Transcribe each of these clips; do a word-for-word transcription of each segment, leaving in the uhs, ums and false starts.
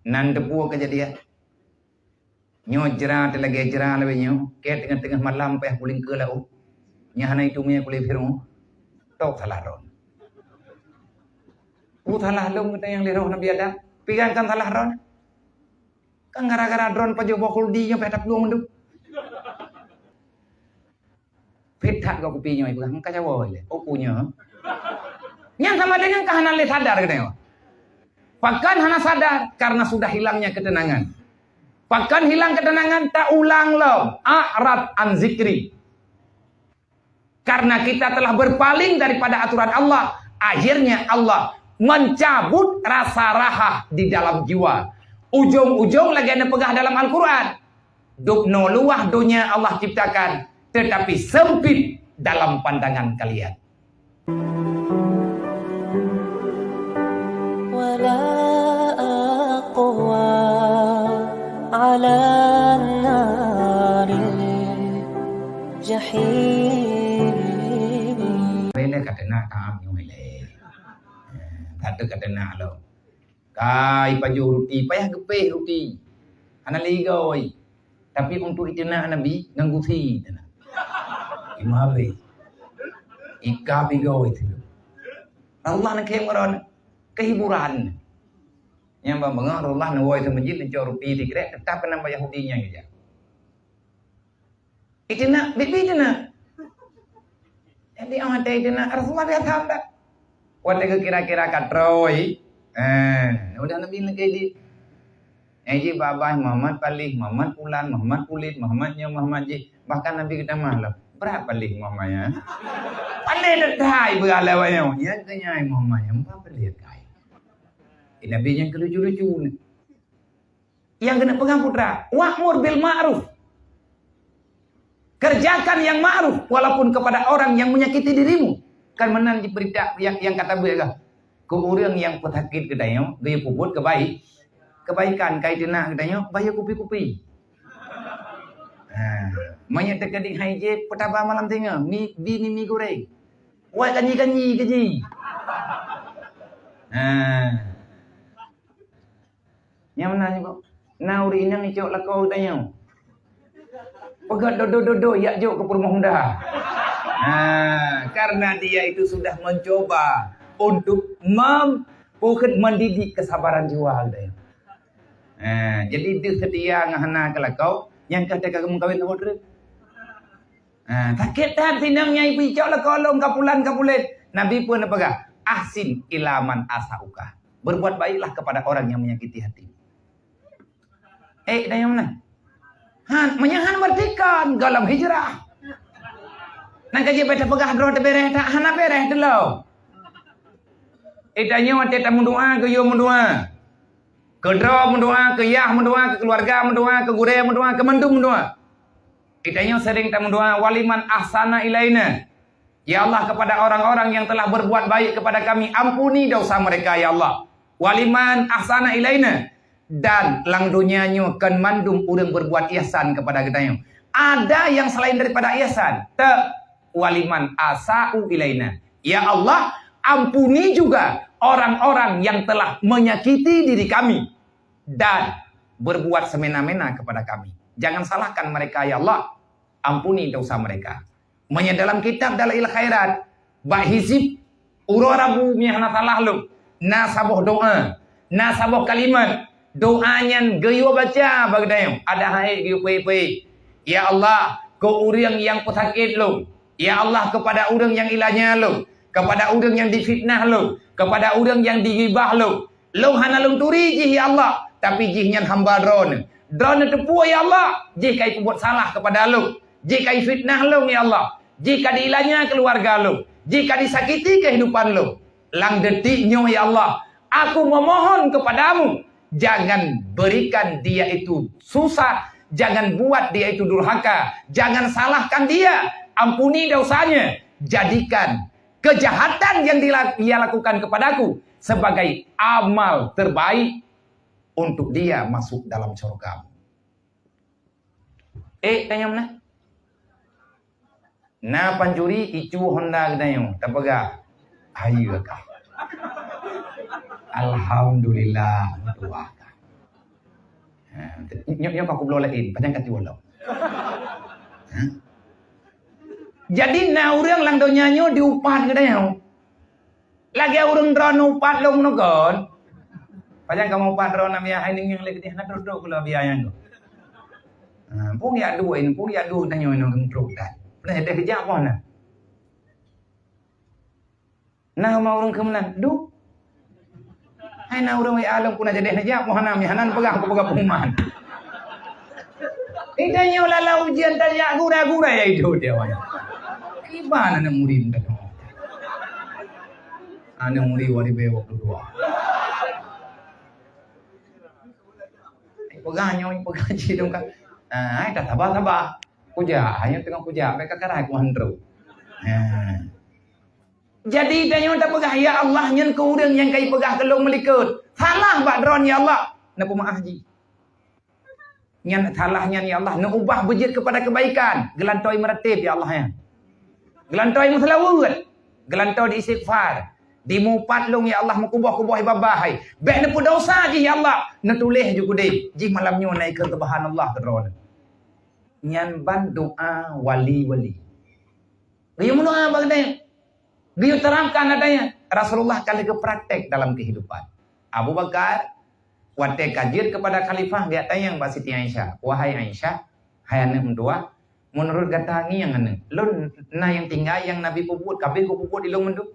Nan teupeue keujadian. Nyoe jra teuh lagèe jra lagèe nyoe, kèe teungoh-teungoh malam payah pulingkeu laôt. Nyan hana itumè kulét firung. Tok salah droe. Peue salah lôn gata nyang lé roh Nabi Adam? Pigan kan salah droe. Kan gara-gara droe pajoh boh khuldi nyoe payah taplueng mandum. Phet that gak kupi nyoe, peugah, "Engka cawoe lé." Oh, ku nyoe. Nyang sama dengan ka hana lé sadar geutanyoe. Pakon hana sadar? Karena sudah hilangnya ketenangan. Pakon hilang ketenangan? Taulang lom. A'rad an zikri. Karena kita telah berpaling daripada aturan Allah, akhirnya Allah mencabut rasa raha di dalam jiwa. Ujung-ujung lagèe neupeugah dalam Al-Quran, Dubnoe luwah donya Allah ciptakan, tetapi sempit dalam pandangan kalian. ولا أقوى على النار الجحيم. Bèk lé ka teunak tam nyoe lé. Ka teuh ka teunak lom. Kai pajoh ruti, payah geupéh ruti. Hana lé igoe. Tapi untuk iteunak Nabi ngon gusi teunak. Imam habéh. Ikab igoe teuh. Allah neukheun meurôn keuhiburan. Nyang ban beungoh Allah neuwoe teuh meujid neucok ruti sikrek, teutap keunan bak Yahudi nyang ija. Iteunak, bibi teunak. Jadi, awak watèe iteunak, Rasulullah biasa that. Watèe geukira-kira ka trôi, eh, udah Nabi lagèe jih. Eh, jih babah Muhammad Palih, Muhammad Pulan, Muhammad Kulit, Muhammad nyoe, Muhammad jih. Bahkan Nabi geutamah lom. Brat Palih Muhammad nyan. Palih that hai beualai wayang. Nyan keuh nyan Muhammad nyan, bukan Palih that hai. Eh, Nabi nyan keu lucu-lucu ni. Nyang keuneuk peugah putra, wa'mur bil ma'ruf. Kerjakan yang ma'ruf walaupun kepada orang yang menyakiti dirimu. Kan meunan jipeurintah nyang, nyang ka tabeuet kah. Keu ureueng nyang peusakét geutanyoe, geuyue peubuet keubai-, kebaikan, kai teunak geutanyoe, bayeue kupi-kupi. Ha, meunyoe teukeudéh hai jép, peutaba malam singoh, mi, bi mi, mi goreng. Wai kanyi-kanyi keu jih. Ha. Nyang meunan nyoe, na ureueng inong icok lakoe geutanyoe. Peugöt dodo-dodo, yak jok keu peurumoh muda. Ha, karena dia itu sudah mencoba untuk mem-, bukon mendidik kesabaran jiwa geutanyoe. Ha, jadi deuh seutia ngon hana keu lakoe, nyang ka teuka meukawen saboh treuk. Ha, sakét that sinong nyang icok lakoe lôn ka pulan ka pulet. Nabi pun neupeugah, "Ahsin ila man asa'uka." Berbuat baiklah kepada orang yang menyakiti hati. Eh, dah nyang mana? Han, meunyoe han bertikon golom hijrah. Nang ka jeuet bak tapeugah droe teuberéh that, hana beréh dulu. Eh, tanyoe watèe tameudoa, geuyue meudoa. Keu droe meudoa, keu yah meudoa, keu keuluwarga meudoa, keu gurèe meudoa, keu mandum meudoa. Geutanyoe seuring tameudoa, "Waliman ahsana ilaina." Ya Allah, kepada orang-orang yang telah berbuat baik kepada kami, ampuni dosa mereka, ya Allah. "Waliman ahsana ilaina." Dan lam donya nyoe kon mandum ureueng berbuat ihsan kepada geutanyoe. Ada yang selain daripada ihsan? Teu. "Waliman asa'u ilaina." Ya Allah, ampuni juga orang-orang yang telah menyakiti diri kami dan berbuat semena-mena kepada kami. Jangan salahkan mereka, ya Allah. Ampuni dosa mereka. Meunyoe dalam kitab Dalail Khairat, bak hizib, uroe Rabu meunyoe hana salah lôn, na saboh doa, na saboh kalimat. Doa nyan geuyue baca bak geutanyoe, adak han ék geuyue peuék-peuék. Ya Allah, keu ureueng nyang peusakét lôn. Ya Allah, kepada ureueng nyang ilanya lôn, kepada ureueng nyang difitnah lôn, kepada ureueng nyang digibah lôn. Lôn hana lôn turi jih, ya Allah, tapi jih nyan hamba Droeneuh. Droeneuh teupeue, ya Allah, jih ka ipeubuet salah kepada lôn, jih ka ifitnah lôn, ya Allah, jih ka diilanya keuluwarga lôn, jih ka disakiti keuhidupan lôn. Lam detik nyoe, ya Allah, aku memohon kepada-Mu, jangan berikan dia itu susah, jangan buat dia itu durhaka, jangan salahkan dia, ampuni dosanya, jadikan kejahatan yang dila-, ia lakukan kepadaku sebagai amal terbaik untuk dia masuk dalam syurga-Mu. Eh, tanyong meunan. Na pancuri icu honda geutanyoe, tapeugah, "Hayeue kah." Alhamdulillah, meutuwah kah. Nyoe, nyoe ka kubloe laén, pajan ka tiwoe lom. Hah? Jadi na ureuëng lam donya nyoe diupat geutanyoe. Lagée ureuëng droeneuh upat lôn ngon kon. Pajan kamoe upat droeneuh biaya hai ngieng lé keudeh na trok-trok kula biaya nyoe. Ha, pun yak dua ini, pun yak dua tanyoe nyoe trok dah. Nah, dah kejak pun nah. Nah, ma ureuëng keumeunang, duh. Hai na ureuëng W A lôn pun na jadi neujak, moh hana, mi hana peugah, aku peugah pengumuman. Kita nyoe lala ujian tajak gura-gura ya itu dia, wanya. Kiban aneuk murit minta tolong. Aneuk murit wari bewok dua. Peugah nyoe, peugah cit dong ka. Ah, ai tak sabar-sabar. Kujak, hanya tengah kujak, mereka karai ku handro. Ha. Jadi tanyoe tapeugah, "Ya Allah, nyan keu ureuëng nyang kai peugah keu lôn meulikot. Salah bak droen, ya Allah." Neupeumaah jih. Nyan salah nyan, ya Allah, neuubah beujeuet keupada keubaikan. Geulantoi meuratéb, ya Allah, ya. Geulantoi meuseulaweuet. Geulantoi di istighfar. Dimupat lôn, ya Allah, meukuboh-kuboh babah hai. Bék neupeudosa jih, ya Allah. Neutuléh ju keudeh. Jih malam nyoe na ikheun subhanallah keu droen. Nyan ban doa wali-wali. Geuyue meudoa bak geutanyoe. Geuyue terapkan ata nyan. Rasulullah ka lheueh geupraktek dalam kehidupan. Abu Bakar, watée ka jeuet keupada khalifah, geujak tanyong bak Siti Aisyah, "Wahai Aisyah, hai aneuk meutuwah, meunurot gata ngieng aneuk, lôn na nyang tinggai nyang Nabi peubuet, ka abéh kupeubuet di lôn mandum?"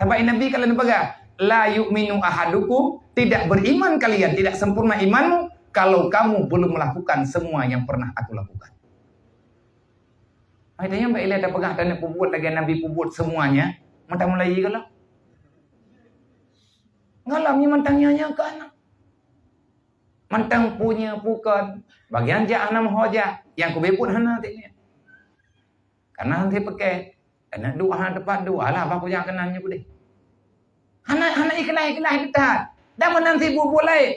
Sabab Nabi ka lheueh neupeugah, "La yu'minu ahadukum, tidak beriman kalian, tidak sempurna imanmu, kalau kamu belum melakukan semua yang pernah aku lakukan." Hai tanyong bak ilée tapeugah taneuk peubuet lagée Nabi peubuet semuanya, mantong mulai galak. Galak nyoe mantong nyoe-nyoe keu aneuk. Mantong punya bukan. Bagian jak hana meuho jak, nyang kubeuet hana teuingat. Karena hana peuke. Aneuk duek hana teumpat duek, alah bah kujak keunan nyoe keudeh. Hana, hana ikhlas-ikhlas that. Dan meunan sibuk buet laén.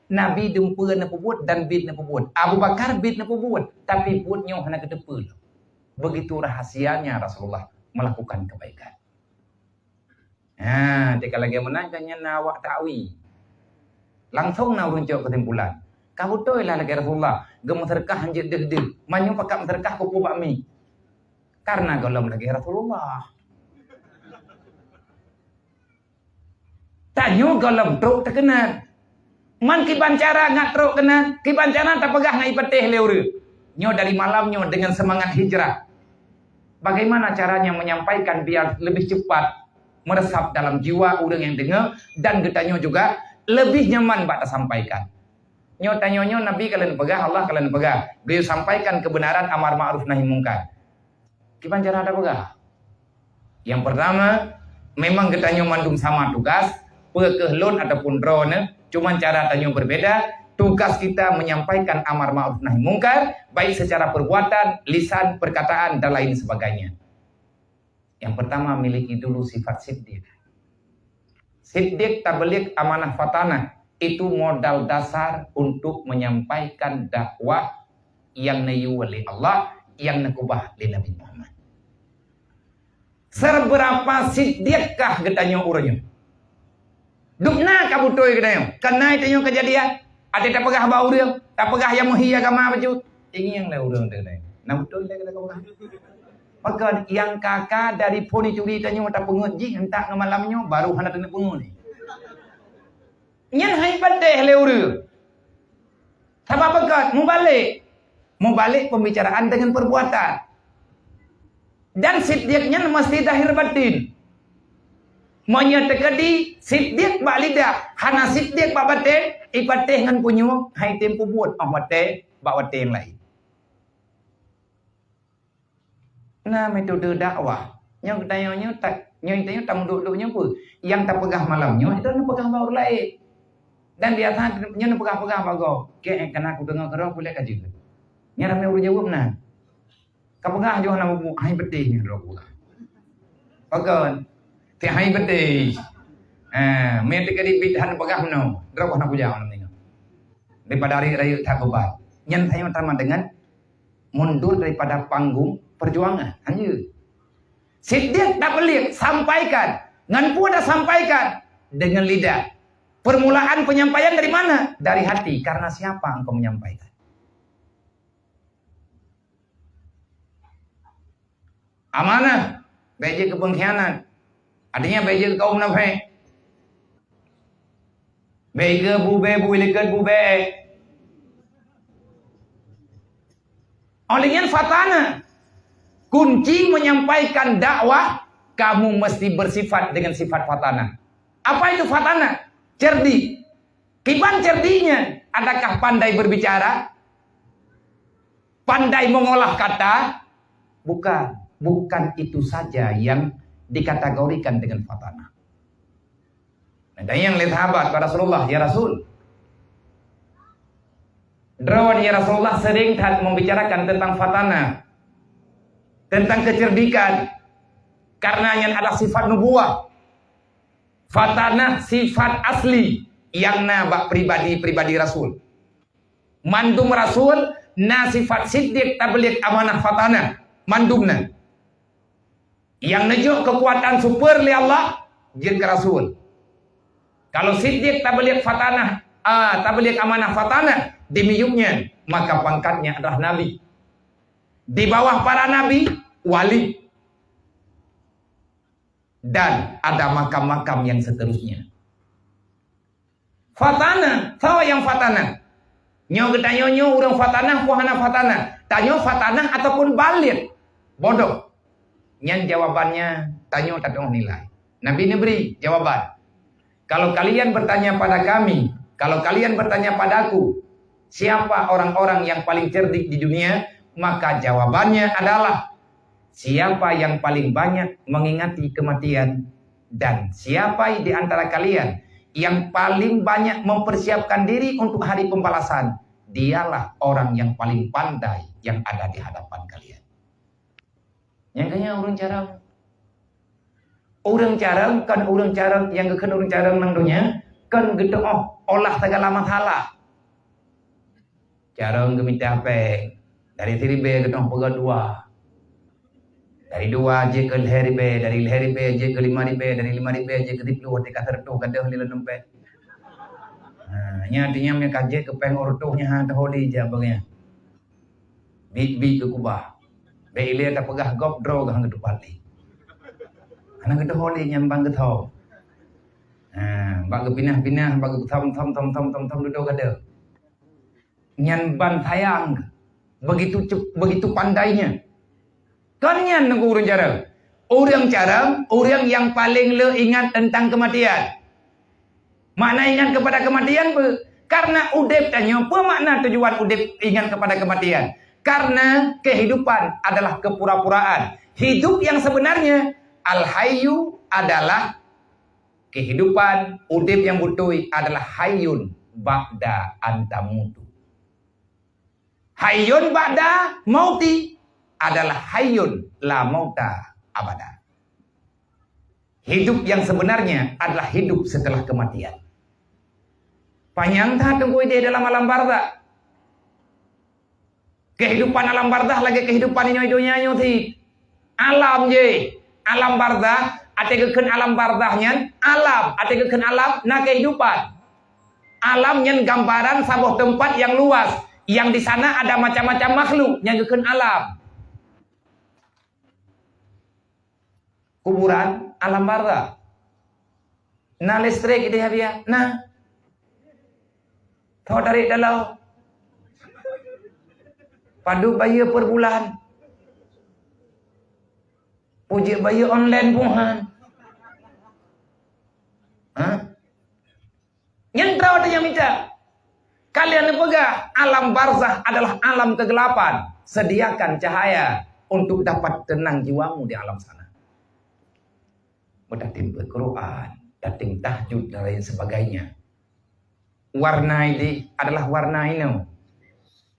Nabi dumpeue neupeubuet dan bit neupeubuet. Abu Bakar bit neupeubuet, tapi buet nyoe hana geuteupeue lom. Begitu rahasianya Rasulullah melakukan kebaikan. Ha, tika lagée meunan kan nyan na awak takwi. Langsung na ureuëng cok keusimpulan. Ka beutôi lah lagée Rasulullah, geumeuseudeukah hanjeuet deuh-deuh. Meunyoe pakat meuseudeukah kupu bak mi. Karena gohlom lagée Rasulullah. Tanyoe gohlom trok teukeunang. Man kiban cara ngat trok keunan, kiban cara tapeugah ngat ipatéh lé ureuëng. Nyoe dari malam nyoe dengan semangat hijrah. Bagaimana caranya menyampaikan biar lebih cepat meresap dalam jiwa ureuëng nyang deungoe dan geutanyoe juga lebih nyaman bak tasampaikan. Nyoe tanyoe nyoe Nabi ka lheueh peugah, Allah ka lheueh peugah, geuyue sampaikan kebenaran amar ma'ruf nahi mungkar. Kiban cara tapeugah? Yang pertama, memang geutanyoe mandum sama tugas, peue keuh lôn ataupun droeneuh, cuman cara tanyoe berbeda. Tugas kita menyampaikan amar ma'ruf nahi mungkar, baik secara perbuatan, lisan, perkataan, dan lain sebagainya. Yang pertama, miliki dulu sifat siddiq. Siddiq tabligh amanah fatanah, itu modal dasar untuk menyampaikan dakwah nyang neuyue lé Allah, nyang neukeubah lé Nabi Muhammad. Seberapa siddiqkah geutanyoe uroe nyoe? Dubna ka beutôi geutanyoe. Kana tanyoe keujadian, até tapeugah bak ureuëng, tapeugah nyang meuhi agama bacut. Ingieng lé ureuëng teuh nyan. Na beutôi lé geutanyoe peugah. Maka nyang ka-ka dari phon curi tanyoe tapeungeut jih entak ngon malam nyoe baru hana tapeungeut. Nyan hai patéh lé ureuëng. Sabab beukeuet mubalek. Mubalek pembicaraan dengan perbuatan. Dan siddiq nyan mesti zahir batin. Meunyoe teukeudi siddiq bak lidah, hana siddiq bak batin, ipatéh ngon punyueng, hai tem peubuet óh watée bak watée nyang laén. Na metode dakwah. Nyoe geutanyoe nyoe ta-, nyoe geutanyoe tameuduek-duek nyoe peue? Nyang tapeugah malam nyoe, itu neupeugah bak ureuëng laén. Dan biasa nyoe neupeugah-peugah bak gob. Keu, eh, kana kudeungoe keudroe kulét ka jeuet. Nyan ramé ureuëng jaweueb na. Kapeugah jih hana mubuet, hai beutih nyoe droe kupeugah. Pakon? Ti hai beutih. Eh, meuteuk di bit han peugah meunoe. Droe hana kujaweueb nyoe. Daripada rayeuk-rayeuk that beubat. Nyan tanyoe tamah dengan mundur daripada panggung perjuangan. Hanya. Siddiq tabligh, sampaikan. Ngon peue tasampaikan? Dengan lidah. Permulaan penyampaian dari mana? Dari hati. Karena siapa engkau menyampaikan? Amanah, bék jeuet keu peungkhianat. Artinya bék jeuet keu kaum munafék. Bék keu bubé, bui likot bubé. Oleh nyan fatanah. Kunci menyampaikan dakwah, kamu mesti bersifat dengan sifat fatanah. Apa itu fatanah? Cerdik. Kiban cerdiknya, adakah pandai berbicara? Pandai mengolah kata? Bukan. Bukan itu saja yang dikategorikan dengan fatanah. Nah, tanyong lé sahabat bak Rasulullah, "Ya Rasul, droe, ya Rasulullah, sering that membicarakan tentang fatanah, tentang kecerdikan, karena nyan adalah sifat nubuwah. Fatanah sifat asli nyang na bak pribadi-pribadi Rasul. Mandum Rasul na sifat siddiq, tabligh, amanah, fatanah, mandum na. Nyang neujok keukuatan super lé Allah jeuet keu Rasul. Kalau siddiq, tabligh, fatanah, ah, tabligh, amanah, fatanah di miyueb nyan, maka pangkatnya adalah nabi. Di bawah para nabi, wali. Dan ada makam-makam yang seterusnya." Fatanah, soe nyang fatanah? Nyoe geutanyoe nyoe ureuëng fatanah, peue hana fatanah? Tanyoe fatanah ataupun baligh? Bodoh. Nyan jawabannya tanyoe tateungoh nilai. Nabi neubri jawaban. "Kalau kalian bertanya pada kami, kalau kalian bertanya padaku, siapa orang-orang yang paling cerdik di dunia?" Maka jawabannya adalah, siapa yang paling banyak mengingati kematian, dan siapa di antara kalian yang paling banyak mempersiapkan diri untuk hari pembalasan, dialah orang yang paling pandai yang ada di hadapan kalian. Nyang keu nyan ureuëng carông. Ureuëng carông kon ureuëng carông nyang geukheun ureuëng carông nang donya, kon geuteuoh olah segala masalah. Carông geumita péng, dari siribèe geuteuoh peugöt dua. Dari dua jeuet keu lhèe ribèe, dari lhèe ribèe jeuet keu lima ribèe, dari lima ribèe jeuet keu siplôh, watèe ka seureutôh gadôh lé lam dompet. Ha, nyan artinya meunyo ka jeuet keu péng seureutôh nyan han teuholi jak bak nyan. Bit-bit geukubah. Bèk ilèe tapeugah gob droe geuh han geuteupat lé. Hana geuteuholi nyan ban geuthom. Ha, bak geupinah-pinah, bak geuthom-thom, thom-thom, thom-thom dudoe gadôh. Nyan ban sayang, begitu cep-, begitu pandainya. Kon nyan ureuëng carông. Ureuëng carông, ureuëng nyang paleng le ingat teuntang keumatian. Makna ingat kepada kematian peue? Karena udép tanyoe, peue makna tujuan udép ingat kepada kematian? Karena kehidupan adalah kepura-puraan. Hidup yang sebenarnya, al-hayyu, adalah kehidupan, udép nyang beutôi adalah hayyun ba'da an tamutu. Hayyun ba'da mauti adalah hayyun la mauta abada. Hidup yang sebenarnya adalah hidup setelah kematian. Panyang that teungku idéh dalam alam barzakh. Kehidupan alam barzakh lagèe kehidupan inoe donya nyoe cit. Alam jih. Alam barzakh, watèe geukheun alam barzakh nyan, alam, watèe geukheun alam, na kehidupan. Alam nyan gambaran saboh teumpat nyang luas, nyang di sana ada macam-macam makhluk nyang geukheun alam. Kuburan, alam barzakh. Na listrik idéh, Abiya? Na. Tho tarék dalam. Padub bayeue per bulan. Peue jeuet bayeue online buhan. Ha? Nyan droe teuh nyang mita. Ka lheueh neupeugah, alam barzakh adalah alam kegelapan. Sediakan cahaya untuk dapat tenang jiwamu di alam sana. Beutatém Quran, tatém tahajud dan lain sebagainya. Warna idéh adalah warna inoe.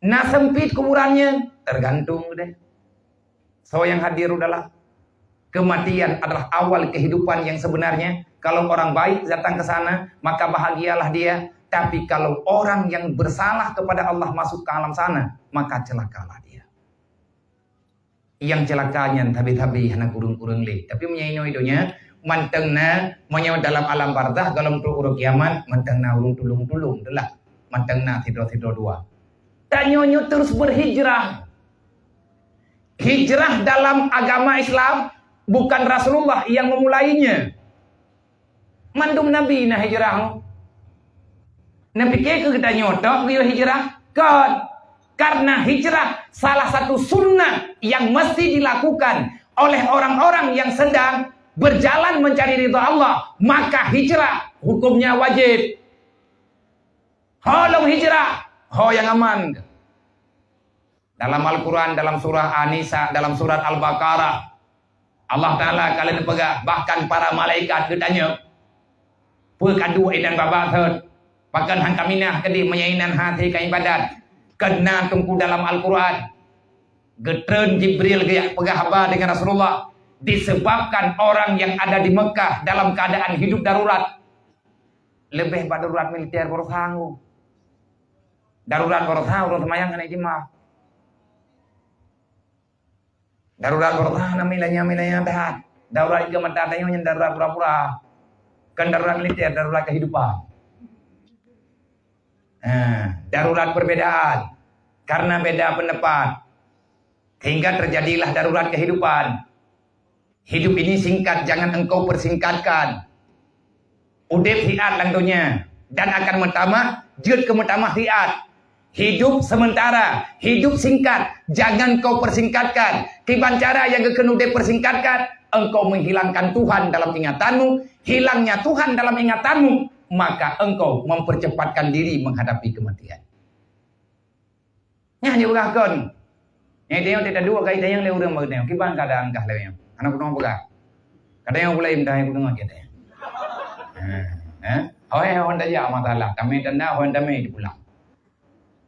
Na sempit kuburan nyan, tergantung deh. Soe nyang hadir u dalam. Kematian adalah awal kehidupan yang sebenarnya. Kalau orang baik datang ke sana, maka bahagialah dia. Tapi kalau orang yang bersalah kepada Allah masuk ke alam sana, maka celakalah dia. Nyang ceulaka nyan sabe-sabe, hana kureueng-kureueng lé. Tapi meunyoe inoe donya, mantong na, meunyoe dalam alam barzakh, gohlom trok uroe kiamat, mantong na ureueng tulông-tulông teuh lah. Mantong na sidroe-sidroe dua. Tanyoe nyoe terus berhijrah. Hijrah dalam agama Islam bukan Rasulullah yang memulainya. Mandum nabi na hijrah. Neupiké keu geutanyoe tok geuyue hijrah? Kon. Karena hijrah salah satu sunnah yang mesti dilakukan oleh orang-orang yang sedang berjalan mencari ridha Allah, maka hijrah hukumnya wajib. Ho lom hijrah, ho nyang aman. Dalam Al-Quran, dalam surah An-Nisa, dalam surat Al-Baqarah, Allah Taala ka lheueh peugah, bahkan para malaikat geutanyong, "Peue ka duek inan babah thot? Pakon han kaminah keudeh meunyoe inan hase ka ibadat?" Keunan teungku dalam Al-Quran, geutreun Jibril geujak peugah haba dengan Rasulullah, disebabkan orang yang ada di Mekah dalam keadaan hidup darurat. Leubeh bak darurat militer baroesa nggu. Darurat baroesa ureuëng seumayang hana jeumaah. Darurat baroesa hana milanya-milanya that. Darurat keu mata tanyoe nyan darurat pura-pura. Kon darurat militer, darurat kehidupan. Ha, darurat perbedaan. Karena beda pendapat, sehingga terjadilah darurat kehidupan. Hidup ini singkat, jangan engkau persingkatkan. Udeb siat lam donya dan akan meutamah, jeuet keu meutamah siat. Hidup sementara, hidup singkat, jangan kau persingkatkan. Kiban cara nyang geukheun udeb persingkatkan, engkau menghilangkan Tuhan dalam ingatanmu, hilangnya Tuhan dalam ingatanmu, maka engkau mempercepatkan diri menghadapi kematian. Nyan jeuet peugah kon. Nyang tanyong teuka duek kai tanyong lé ureuëng bak tanyong. Kiban keadaan kah lé nyoe? Hana kudeungoe peugah. Kadang nyang pula imdah nyang kudeungoe cit tanyong. Ha, ha? Oh, eh, orang tajak masalah. Tamé tanda, orang tamé di pulang.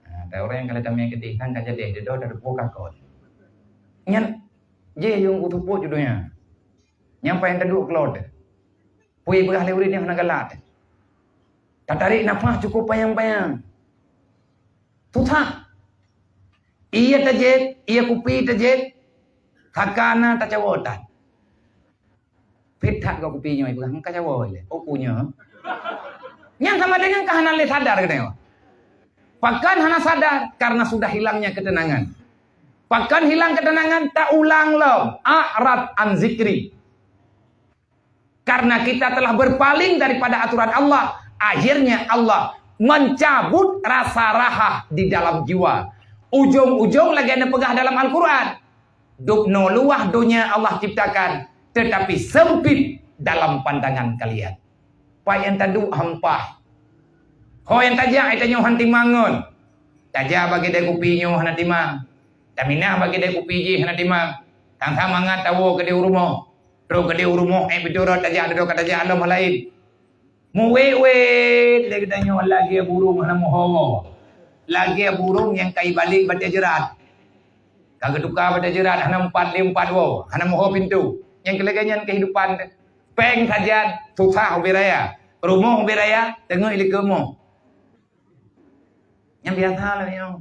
Ha, tak orang yang kalau tamé ke desa kan jadi dia dah ada buka kon. Nyan je yang kutupu judulnya. Nyang paling taduk kelot. Pui peugah lé ureuëng nyang hana galak. Tatarék nafas cukup panyang-panyang. Susah. Ié tajét, ié kupi tajét, kakana tacawoe that. Phet that gok kupi nyoe, ipeugah, "Engka cawoe lé." Oh, ku nyoe. Nyang sama dengan ka hana lé sadar geutanyoe. Pakon hana sadar? Karena sudah hilangnya ketenangan. Pakon hilang ketenangan? Taulang lom. A'rad an zikri. Karena kita telah berpaling daripada aturan Allah, akhirnya Allah mencabut rasa raha di dalam jiwa. Ujong-ujong lagée neupeugah dalam Al-Quran, "Dubnoe luwah donya Allah ciptakan, tetapi sempit dalam pandangan kalian." Pai nyang taduek hampah. Ho nyang tajak, eh, tanyoe han timang ngon. Tajak bak keude kupi nyoe hana timang. Taminah bak keude kupi jih hana timang. Tang sa mangat tawoe keude u rumoh. Trok keude u rumoh, eh, beudôh rot tajak, dudoe ka tajak lom laén. Muwét-wét lé geutanyoe lagée burông hana meuho woe. Lagée burông nyang ka ibalek batée jeurat. Ka geutuka batée jeurat hana meupat lé meupat woe, hana meuho pintoe. Nyang keu lagée nyan keuhidupan teuh. Péng sajan susah ubé raya. Rumoh ubé raya, teungeut likot moh. Nyang biasa lah nyoe.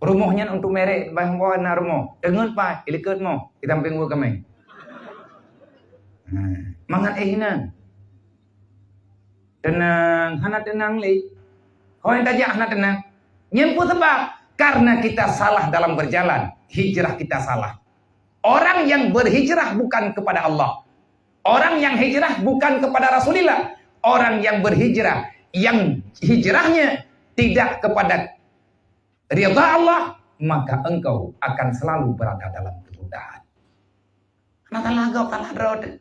Rumoh nyan untuk merek, bah, bah na rumoh. Teungeut pai, ilikot moh, di sampéng ueh kamé. Nah, mangat eh inan. Teunang, hana teunang lé. Ho nyang tajak hana teunang. Nyan peue sabab? Karena kita salah dalam berjalan. Hijrah kita salah. Orang yang berhijrah bukan kepada Allah. Orang yang hijrah bukan kepada Rasulullah. Orang yang berhijrah, yang hijrahnya tidak kepada ridha Allah, maka engkau akan selalu berada dalam kegundahan. Hana salah gob, salah droe teuh.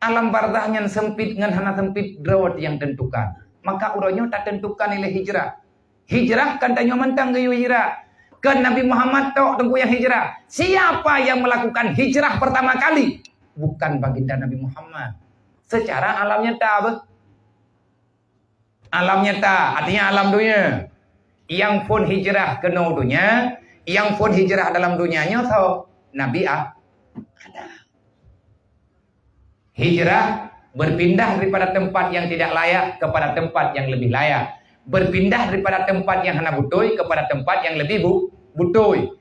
Alam barzakh nyan sempit ngon hana sempit droe nyang tentukan. Maka uroe nyoe tatentukan ilée hijrah. Hijrah kon tanyoe mantong geuyue hijrah. Kon Nabi Muhammad tok teungku nyang hijrah. Siapa yang melakukan hijrah pertama kali? Bukan baginda Nabi Muhammad. Secara alam nyata beuh. Alam nyata, artinya alam dunia. Nyang phon hijrah keunoe donya, nyang phon hijrah dalam donya nyoe soe? Nabi A-, Adam. Hijrah berpindah daripada tempat yang tidak layak kepada tempat yang lebih layak. Berpindah daripada tempat yang hana beutôi kepada tempat yang lebih bu-, beutôi.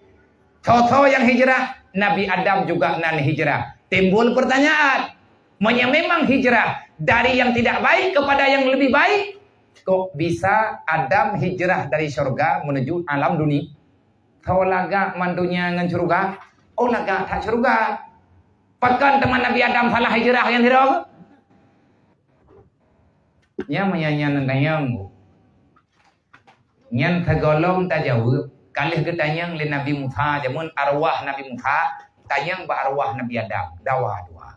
Soe-soe nyang hijrah, Nabi Adam juga nan hijrah. Timbul pertanyaan, meunyoe memang hijrah dari yang tidak baik kepada yang lebih baik, kok bisa Adam hijrah dari syurga menuju alam duni-, Soe lagak man donya ngon syeuruga? Oh, lagak that syeuruga. Pakon teuma Nabi Adam salah hijrah nyan sidroe? Nyan meunyan nyan tanyong. Nyan sigohlom tajaweueb, ka lheueh geutanyong lé Nabi Musa, jameun arwah Nabi Musa tanyong bak arwah Nabi Adam, dawa dua.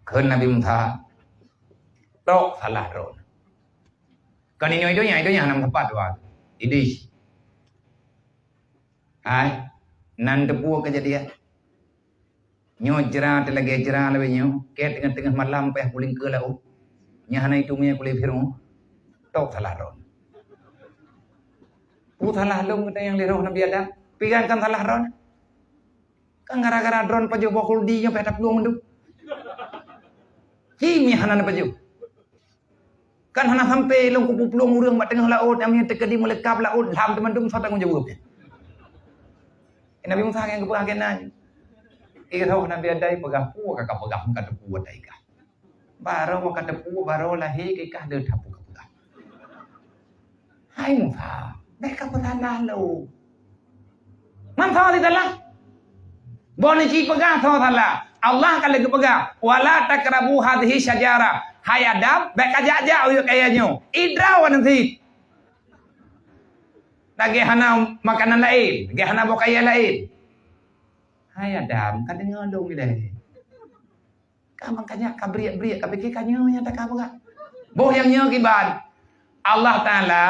Kheun Nabi Musa, "Tok salah droe." Kon inyoe donya, donya hana meusapat dua. Idih. Hai, nan teupeue keujadian. Nyoe jra teulagèe jra lagèe nyoe, kèe teungoh-teungoh malam payah pulingkeu laôt. Nyan hana itumeue kulét Firaun. Tok salah droe. Peue salah lôn geutanyoe lé roh Nabi Adam? Pigan kan salah droe. Kan gara-gara droe pajoh boh khuldi nyoe payah taplueng mandum. Ci mie hana neupajoh. Kan hana sampai lôn kupeuplueng ureueng bak teungoh laôt, nyang mie teukeudi meuleukab laôt, lham teumandum soe tanggong jaweueb nyan. Nabi Musa nyang geupeugah keunan. Eh, roh Nabi Adam peugah, "Peue ka kapeugah, ka teupeue watèe kah. Barô ka teupeue, barô lahé kah deuh teupeue kapeugah." Hai Musa, bèk kapeusalah lôn. Man soe salah? Boh neuci peugah soe salah. Allah ka lheueh geupeugah, "Wala taqrabu hadhihi syajarah." Hai Adam, bèk kajak-jak u kayèe nyoe. Idroe aneuk sit. Lagèe hana makanan laén, lagèe hana boh kayèe laén. Hai Adam, ka deungö lôn ilèe. Ka makajak ka briek-briek, ka pike ka nyoe nyang takapeugah. Boh nyang nyoe kiban. Allah Taala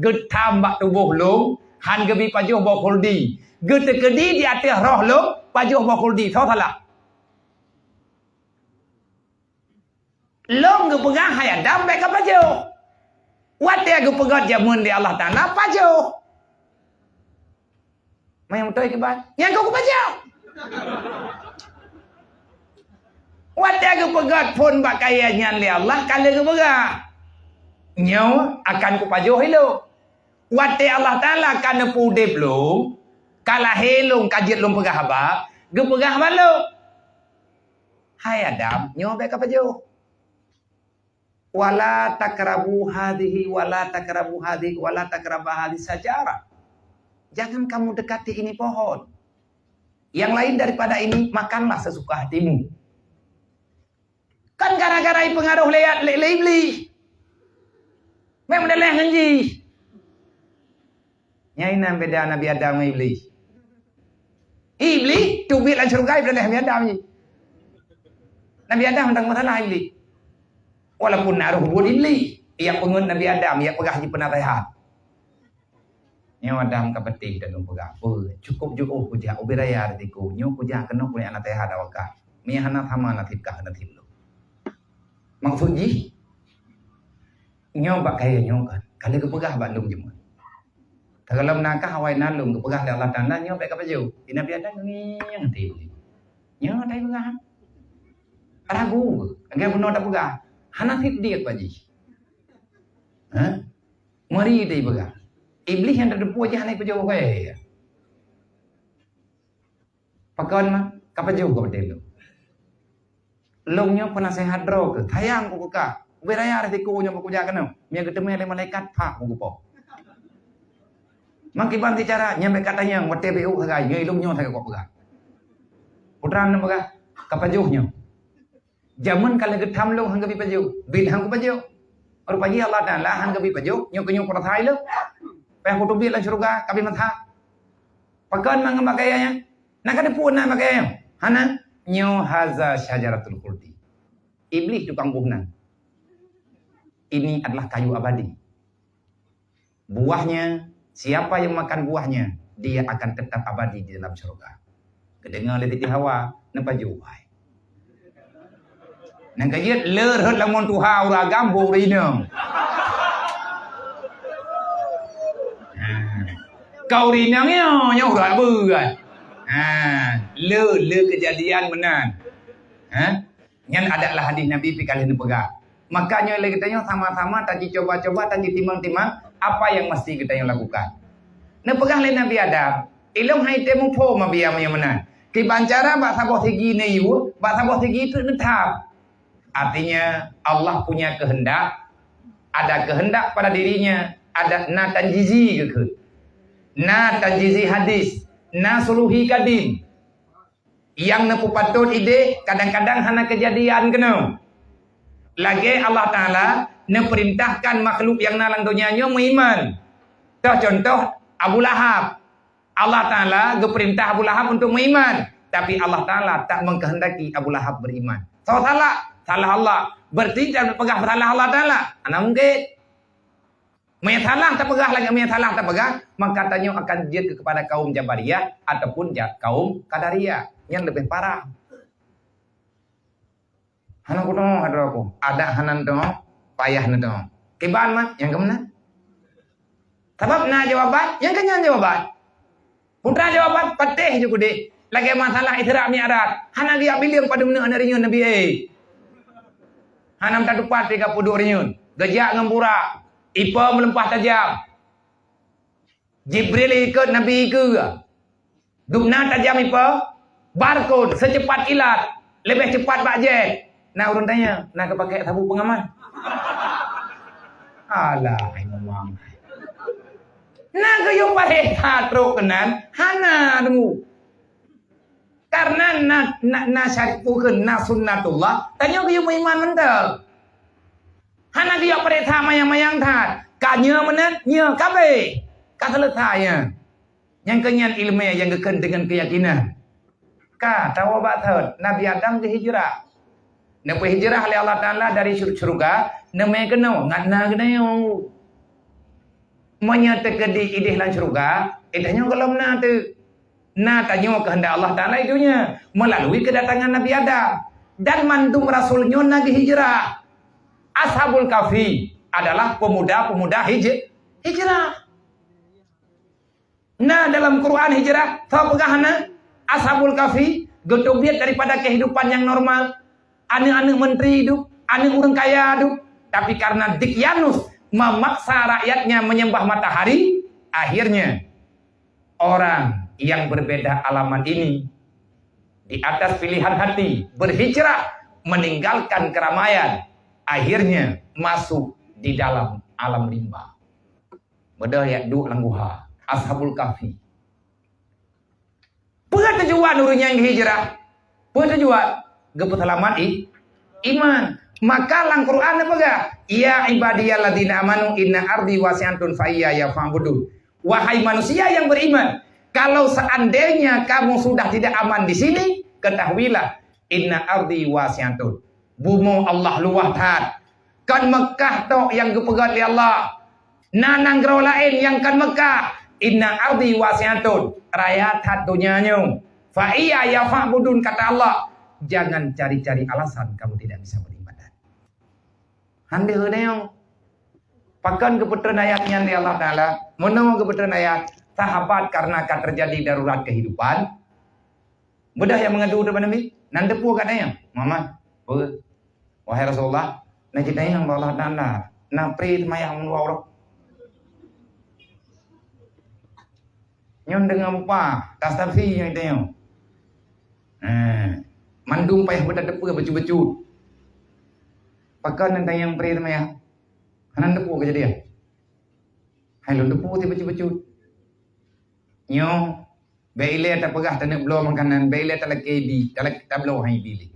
geutham bak tuboh lôn, han geubi pajoh boh khuldi. Geuteukeudi di ateueh roh lôn, pajoh boh khuldi. Soe salah? Lôn geupeugah hai Adam bèk kapajoh. Watèe geupeugöt jameun lé Allah Taala, pajoh. Manyang beutôi kiban? Nyan keuh kupajoh. Watèe geupeugöt phôn bak kayèe nyan lé Allah, ka lheueh geupeugah, "Nyoe akan kupajoh ilôn." Watèe Allah Taala ka neupeuudép lôn, ka lahé lôn, ka jeuet lôn peugah haba, geupeugah bak lôn, "Hai Adam, nyoe bèk kapajoh." "Wala taqrabu hadhihi, wala taqrabu hadhihi, wala taqraba hadhihi syajarah." Jangan kamu dekati ini pohon. Yang lain daripada ini, makanlah sesuka hatimu. Kan gara-gara ipeungaroh lé, lé, lé Iblih. Memang daleh ngon jih. Nyan inan beda Nabi Adam ngon Iblih. Iblih teubiet lam syeuruga, iblih Nabi Adam jih. Nabi Adam hana masalah Iblih. Walaupun na roh buet Iblih, jak peungeut Nabi Adam, jak peugah jih peunaseuhat. Nyoe Adam ka patéh dan lôn peugah, "Peue, cukup jiôh kujak ubé raya di siku. Nyoe kujak keunoe keuneuk naseuhat awak kah. Meunyo hana sama nasib kah nasib lôn." Maksud jih, nyoe bak kayèe nyoe kan, ka lheueh geupeugah bak lôn jameun. Teugohlom na kah awai na lôn geupeugah lé Allah Taala, "Nyoe bèk kapajoh." Di Nabi Adam ngieng até. Nyoe tapeugah. Ragu, lagèe bunoe tapeugah. Hana siddiq bak jih. Hah? Meuri tapeugah. Iblih nyang tateupeue jih hana ipajoh kayèe. Pakon ma, kapajoh keu batèe lôn. Lôn nyoe peunaseuhat droe keuh, sayang keu kah. Ubé raya risiko nyoe bak kujak keunoe. Meunyo geuteumé lé malaikat, phak keu geupoh. Mangkiban sicara, nyan bèk katanyong, watèe beu sagai, nyoe ilôn nyoe sagai kok peugah. Putra nyoe peugah, kapajoh nyoe. Jameun ka lheueh geutham lôn han geubi pajoh, biet han kupajoh. Rupa jih Allah Taala han geubi pajoh, nyoe keuh nyoe kurasa ilôn. Payah kuteubiet lam syeuruga, ka bi masa. Pakon mangat bak kayèe nyan? Na kateupeue na bak kayèe nyan? Hana. Nyoe haza syajaratul khuldi. Iblih tukang boh nan. Ini adalah kayu abadi. Buahnya, siapa yang makan buahnya, dia akan tetap abadi di dalam syurga. Geudeungoe lé Siti Hawa, neupajoh hai. Nyang ka jeuet le rhot lamon tuha ureueng agam boh ureueng inong. Ha. Ka ureueng inong nyoe, nyoe urat beuet. Ha, le, le keujadian meunan. Ha? Nyan adalah hadis Nabi pih ka lheueh neupeugah. Maka nyoe lé geutanyoe sama-sama tajicoba-coba, tajitimang-timang apa nyang meusti geutanyoe lakukan. Neupeugah lé Nabi Adam, "Ilôn han item muphom abiya meunyoe meunan. Kiban cara bak saboh sigi neuyue, bak saboh sigi treuk neutham." Artinya, Allah punya kehendak, ada kehendak pada dirinya, ada na tanjizi geukheun. Na tanjizi hadis, na suluhi kadim. Nyang neupeupatot idéh kadang-kadang hana keujadian keunoe. Lagée Allah Taala neupeurintahkan makhluk nyang na lam donya nyoe meuiman. Toh contoh Abu Lahab. Allah Taala geupeurintah Abu Lahab untuk meuiman, tapi Allah Taala tak mengkehendaki Abu Lahab beriman. Soe salah? Salah Allah. Berarti jangan peugah salah Allah Taala. Hana mungkin. Meunyo salah tapeugah lagée meunyo salah tapeugah, maka tanyoe akan jeuet keupada kaum Jabariyah ataupun ja-, kaum Qadariyah nyang leubeh parah. Hana kunoe, hadroe ku, adak hana teuh, payah na teuh. Kiban mat nyang keumeuna. Sabab na jawaban, nyang keunyan jawaban. Putra jawaban, patéh ju keudeh. Lagée masalah Isra Mi'raj, hana geujak bileung padum neuk aneuk rinyeun Nabi, eh. Hana meutateupat tiga puluh dua rinyeun. Geujak ngon burak, ipe meuleumpah tajam. Jibril ikot Nabi keue. Dubna tajam ipe, barkon seucepat kilat, leubeh cepat bak jet. Na ureuëng tanya, na geupakai sabu peungaman? Alah, hai memang. Na geuyue paréh that trok keunan, hana teungoh. Karena na, na, na syariat Tuhan, na sunnatullah, tanyoe geuyue meuiman mantong. Hana geuyue paréh that mayang-mayang that. Ka nyoe meunan, nyoe ka abéh. Ka seuleusoe nyan. Nyang keunyan iéleumé nyang geukheun deungon keuyakinan. Ka tawoe bak thot, Nabi Adam geuhijrah. Neupeuhijrah lé Allah Taala dari syur-, syeuruga, neumé keunoe, ngat na keunoe. Meunyoe teukeudi idéh lam syeuruga, eh, tanyoe gohlom na teuh. Na tanyoe keuheundak Allah Taala i donya meulalu keudatangan Nabi Adam. Dan mandum rasul nyoe na geuhijrah. Ashabul Kahfi adalah pemuda-pemuda hij-, hijrah. Na dalam Quran hijrah, soe peugah hana? Ashabul Kahfi geuteubiet daripada kehidupan yang normal. Aneuk-aneuk menteri hidup, aneuk ureuëng kaya hidup. Tapi karena Dikyanus memaksa rakyatnya menyembah matahari, akhirnya orang yang berbeda alamat ini di atas pilihan hati berhijrah meninggalkan keramaian, akhirnya masuk di dalam alam rimba. Beudôh jak duek lam guha, Ashabul Kahfi. Peue tujuan ureuëng nyang hijrah? Peue tujuan? Geupeuseulamat i-, iman. Maka lam Quran neupeugah, "Ya ibadiyalladzina amanu inna ardi wasi'atun fa iyaya fa'budun." Wahai manusia yang beriman, kalau seandainya kamu sudah tidak aman di sini, ketahuilah, inna ardi wasi'atun. Bumoe Allah luwah that. Kon Meukah tok nyang geupeugét lé Allah. Na nanggroe laén nyang kon Meukah. Inna ardi wasi'atun. Raya that donya nyoe. Fa iyaya fa'budun, kata Allah. Jangan cari-cari alasan kamu tidak bisa beribadat. Handeuh nyoe. Pakon geupeutreun ayat nyan lé Allah Taala? Meunoe geupeutreun ayat, sahabat karena ka terjadi darurat kehidupan, beudôh nyang meungadu ubak Nabi, nan teupeue gata nyan, "Muhammad, peue? Wahai Rasulullah, na jitanyong bak Allah Taala, na pré teumayang meudua uroe?" Nyoe deungon mupa, tastafi nyang tanyong. Eh, mandum payah beutateupeue bacut-bacut. Pakon nan tanyong pré teumayang? Hana teupeue keujadian. Hai lôn teupeue ti bacut-bacut. Nyoe, bèk ilèe tapeugah taneuk bloe makanan, bèk ilèe talakèe bi, talak-, tabloe hai bi lé.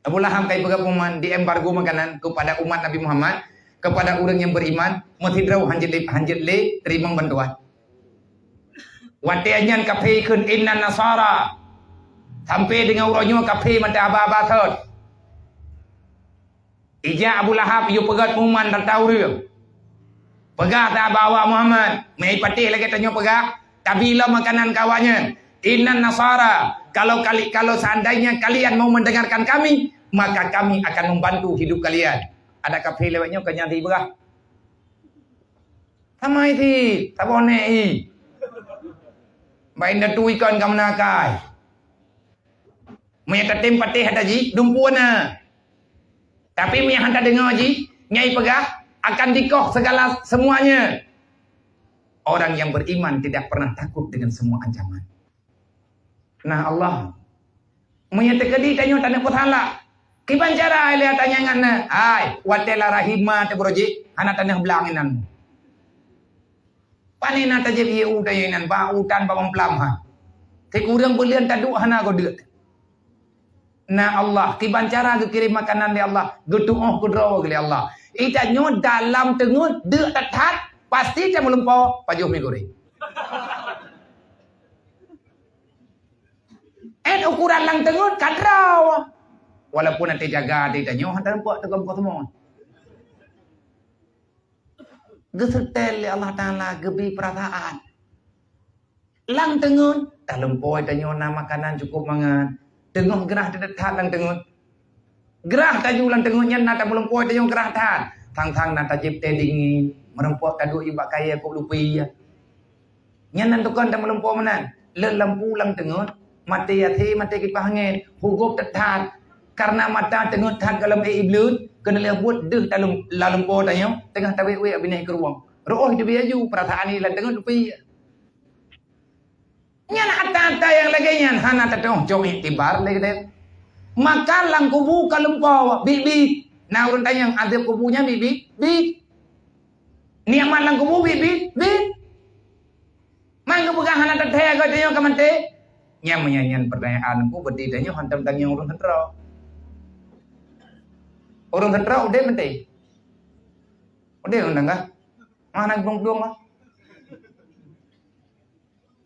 Abu Lahab ka ipeugah pengumuman di embargo makanan kepada umat Nabi Muhammad, kepada ureuëng nyang beriman, meusidroe hanjeuet lé, hanjeuet lé teurimong bantuan. Watèe nyan kafé kheun, "Innan nasara." Sampai deungon uroe nyoe kafé mantong haba-haba sot. Ijak Abu Lahab yue peugét pengumuman rata ureuëng. Peugah that bak awak Muhammad, meuipatéh lagèe tanyoe peugah, tabi lom makanan keu awak nyan. "Innan nasara, kalau kali-, kalau seandainya kalian mau mendengarkan kami, maka kami akan membantu hidup kalian." Adak kafé lewat nyoe ka nyan dibeurah. Sama isi, saboh nèk i. Baik nda tu ikon ka meunakai. Meunyo tatem patéh ata jih, dumpeue na. Tapi meunyo hana deungoe jih, nyai peugah akan dikoh segala semuanya. Orang yang beriman tidak pernah takut dengan semua ancaman. Nah, Allah. Meunyo teukeudi tanyoe taneuk peusalah, kiban cara lé tanyoe ngat na? Hai, watèe lara hima teuh beurojek, hana taneuk blang inan. Pane na tajép ié u tanyoe inan, bak u tan bak mamplam ha. Sikureueng buleuen taduek hana goe deuk. Na Allah, kiban cara geukirém makanan lé Allah, geutuoh keudroe lé Allah. Itanyoe dalam teungeut deuk that-that, pasti tameulumpo pajoh mi goreng. Eh, ukuran lam teungeut ka droe. Walaupun até jaga até tanyoe, hana teumpat teugom kosmos. Geuseutée lé Allah Taala, geubi peurasaan. Lam teungeut, talumpoi tanyoe na makanan cukup mangat. Teungoh grah teudeuk that lam teungeut. Grah taju lam teungeut nyan na tameulumpo tanyoe grah that. Thang-thang na tajép tée dingin, meurumpok taduek bak kayée kok lupi. Nyan nan tukon tameulumpo meunan. Lé lampu lam teungeut, maté até, maté kipah angén, hugop that-that. Karena mata teungeut that gohlom ék ibleut, keuneulheueh buet deuh talum-, lalumpo tanyoe, teungoh tawét-wét binéh keurueng. Roh teubiet aju, peurasaan lam teungeut lupi. Nyan ata-ata nyang lagée nyan hana tatu'oh cok iktibar lé geutanyoe. Maka lam kubu ka lumpo biet-biet. Na ureuëng tanyong, "Azab kubu nyan biet-biet?" Biet. Nikmat lam kubu biet-biet? Biet. Man geupeugah hana teuthée geutanyoe ka maté? Nyan meunyan nyan peurtanyaan ku, beuti tanyoe hantom tanyong ureuëng seutrok. Ureuëng seutrok udeb maté? Udeb ureuëng tangga? Hana geudong-dong lah.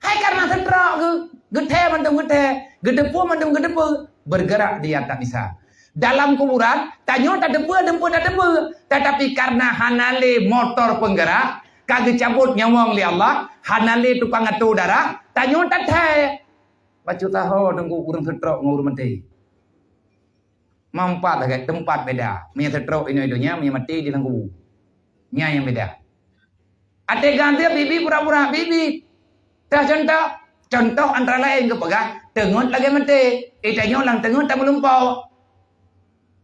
Hai karena seutrok geu-, geuthée mandum geuthée, geuteupeue mandum geuteupeue, bergerak dia tak bisa. Dalam kuburan, tanyoe tateupeue, dumpeue tateupeue. Tetapi karena hana lé motor penggerak, ka geucabot nyawöng lé Allah, hana lé tukang atô darah, tanyoe tathée. Bacut taho teungku ureuëng seutrok ngon ureuëng maté. Mampat lagée teumpat beda. Meunyoe seutrok inoe donya, meunyoe maté di lam kubu. Nyan nyang beda. Até ganti bibi pura-pura bibi. Tah contoh, contoh antara lain geupeugah, teungeut lagée maté. Itanyoe lam teungeut tameulumpo.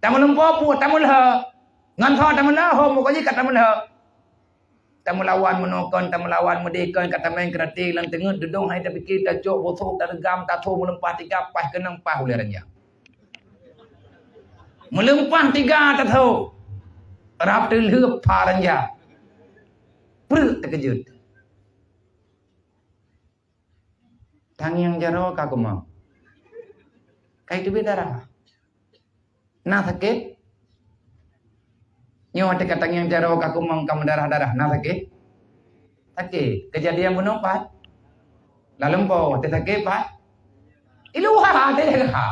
Tameulumpo peue? Tameulhö. Ngon ho tameulhö, ho muka jih ka tameulhö. Tameulawan meunokon, tameulawan meudekon, ka tameng keuraté lam teungeut, deudong hai tapike, tacok bosok, tareugam, tatho meuleumpah tiga, paih keunong, paih ulée ranja. Meuleumpah tiga tatho, rab teulheueh pha ranja. Preuek teukeujot. Tangieng jaroe ka keumong. Kai teubiet darah. Na sakét? Nyoe watée ka tangieng jaroe ka keumong ka meudarah-darah, na sakét? Sakét. Keujadian bunoe pat? Lalumpo, watée sakét pat? Iluha teuha.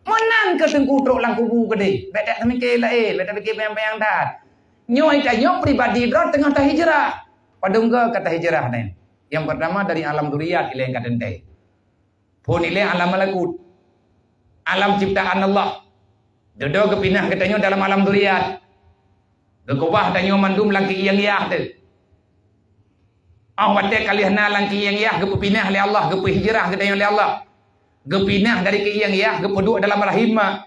Meunan keu teungku trok lam kubu keudeh. Bék tak teumike laén, bék tapike bayang-bayang that. Nyoe tanyoe pribadi droe teungoh tahijrah. Padum goe ka tahijrah nyan? Nyang peurtama dari alam zuriat ilée ka teuntée. Phon ilée alam malakut. Alam ciptaan Allah. Dudoe geupinah geutanyoe dalam alam zuriat. Geukeubah tanyoe mandum lam keuieng yah teuh. Óh watée ka lheueh na lam keuieng yah geupeupinah lé Allah, geupeuhijrah geutanyoe lé Allah. Geupinah dari keuieng yah geupeuduek dalam rahim ma.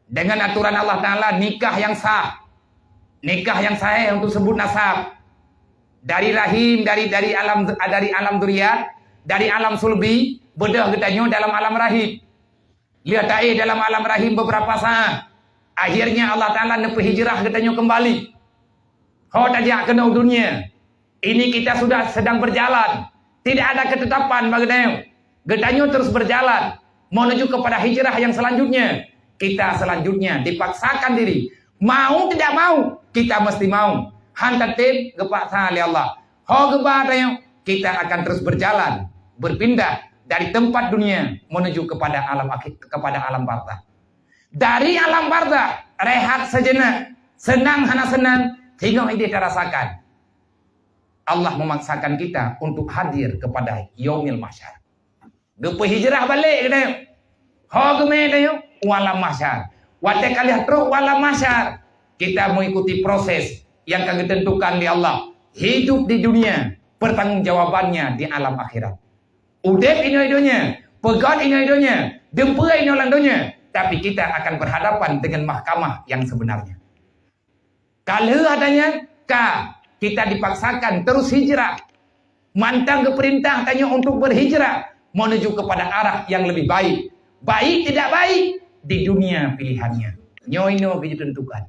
Dengan aturan Allah Taala, nikah yang sah. Nikah yang sahih untuk sebut nasab. Dari rahim, dari, dari alam, dari alam zuriat, dari alam sulbi, beudôh geutanyoe dalam alam rahim. Lheueh taéh dalam alam rahim beberapa saat. Akhirnya Allah Taala neupeuhijrah geutanyoe kembali. Ho tajak keunoe dunia. Ini kita sudah sedang berjalan. Tidak ada ketetapan bagi geutanyoe. Geutanyoe terus berjalan menuju kepada hijrah yang selanjutnya. Kita selanjutnya dipaksakan diri. Mau tidak mau, kita mesti mau. Han tatem geupaksa lé Allah. Ho geuba tanyoe, kita akan terus berjalan, berpindah dari tempat dunia menuju kepada alam akhir, kepada alam barzakh. Dari alam barzakh, rehat sejenak, senang hana senang, singoh idéh tarasakan. Allah memaksakan kita untuk hadir kepada yaumil mahsyar. Geupeuhijrah balek geutanyoe. Ho geumé tanyoe u alam mahsyar. Watée ka lheueh trok u alam mahsyar, kita mengikuti proses yang ka geutentukan lé Allah. Hidup di dunia, pertanggungjawabannya di alam akhirat. Udeb inoe donya, peugét inoe donya, dumpeue inoe lam donya, tapi kita akan berhadapan dengan mahkamah yang sebenarnya. Ka lheueh ata nyan, ka kita dipaksakan terus hijrah. Mantong geupeurintah tanyoe untuk berhijrah menuju kepada arah yang lebih baik. Baik tidak baik, di dunia pilihannya. Nyoe inoe geujitentukan.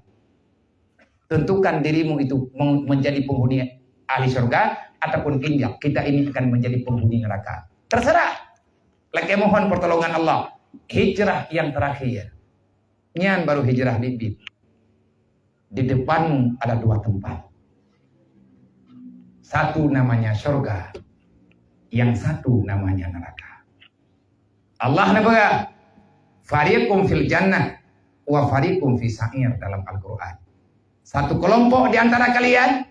Tentukan dirimu itu men-, menjadi penghuni ahli syurga ataupun injak, kita ini akan menjadi penghuni neraka. Terserah. Lakée mohon pertolongan Allah. Hijrah yang terakhir. Nyan baru hijrah biet-biet. Di depanmu ada dua tempat. Satu namanya surga, yang satu namanya neraka. Allah neupeugah, "Fariqum fil jannah wa fariqum fis sa'ir" dalam Al-Quran. Satu kelompok di antara kalian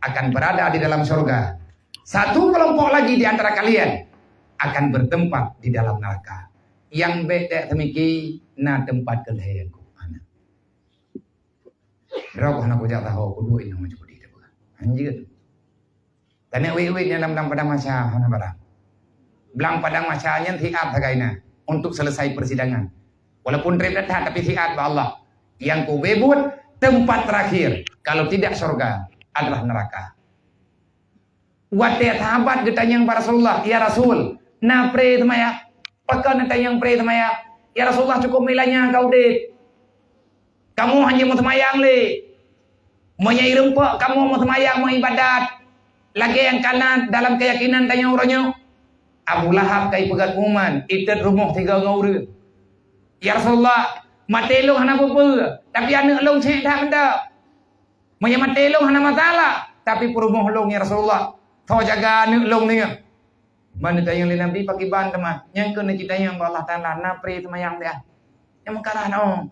akan berada di dalam surga. Satu kelompok lagi di antara kalian akan bertempat di dalam neraka. Nyang bék teumiki na teumpat keu lhée nyang keuh. Droe hana kujak tahu, kuduek inong macam kudi teupeugah. Hanjeuet. Tanyoe wit-wit nyan lam, lam padang mahsyar, hana barang. Lam padang mahsyar nyan siat sagai na untuk selesai persidangan. Walaupun treb that, tapi siat bak Allah. Nyang kube buet, tempat terakhir, kalau tidak surga, adalah neraka. Watée sahabat geutanyong bak Rasulullah, "Ya Rasul, na pre seumayang?" "Pakon neutanyong pre seumayang? Ya Rasulullah, cukup meulanya ka udeb. Kamoe hana meuseumayang lé. Meunyoe irumpok kamoe meuseumayang, meuibadat, lagée nyang kana dalam keuyakinan tanyoe uroe nyoe, Abu Lahab ka ipeugét pengumuman, itot rumoh tiga ngon ureuëng. Ya Rasulullah, maté lôn hana peue-peue, tapi aneuëk lôn cék that mantong. Meunyoe maté lôn hana masalah, tapi peurumoh lôn, ya Rasulullah, soe jaga aneuëk lôn nyoe?" Ban neutanyong lé Nabi, "Pakriban teuma?" "Nyang keuneuk jitanyong bak Allah Taala, na pre seumayang dia?" Nyang meukalah nyoe.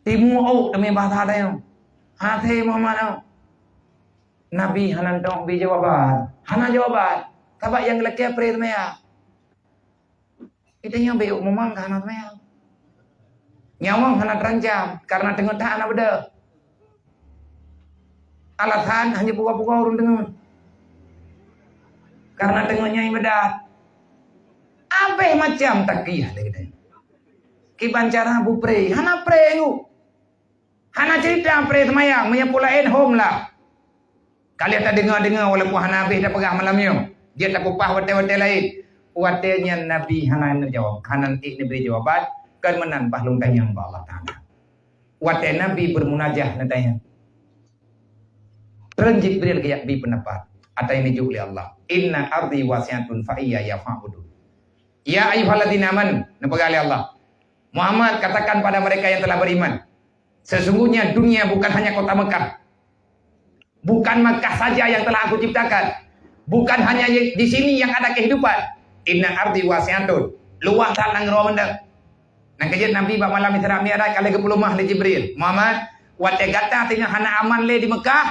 Timu ôk teumé bahasa tanyoe. Hase Muhammad nyoe. Nabi hana tong bi jawaban. Hana jawaban. Sabab nyang lakée pre seumayang. Kita nyang bék mumang ka hana seumayang. Nyawöng hana terancam karena teungoh that hana beudôh. Alasan hanya pura-pura ureuëng deungon. Karena teungoh nyan ibadat. Abéh macam takiah lé geutanyoe. Kiban cara bupre, hana pre ngu. Hana cerita pre seumayang, meunyoe peue laén hom lah. Ka lheueh tadeungoe-deungoe walaupun hana habéh tapeugah malam nyoe, jeuet tapeugah watée-watée laén. Watée nyan Nabi hana neujaweueb, hana ék neubri jawaban, kon meunan bah lôn tanyong bak Allah Taala. Watée Nabi bermunajah neutanyong, treun Jibril geujak bi peundapat, ata nyang neujok lé Allah, "Inna ardi wasi'atun fa iyaya fa'budun." "Ya ayyuhalladzina amanu," neupeugah lé Allah, "Muhammad, katakan pada mereka yang telah beriman, sesungguhnya dunia bukan hanya kota Mekah. Bukan Mekah saja yang telah Aku ciptakan. Bukan hanya di sini yang ada kehidupan. Inna ardi wasi'atun." Luwah that nanggroe mantong. Nyang keujeuet Nabi bak malam Isra Mi'raj ka lheueh geupeuleumah lé Jibril, "Muhammad, watée gata teungoh hana aman lé di Mekah,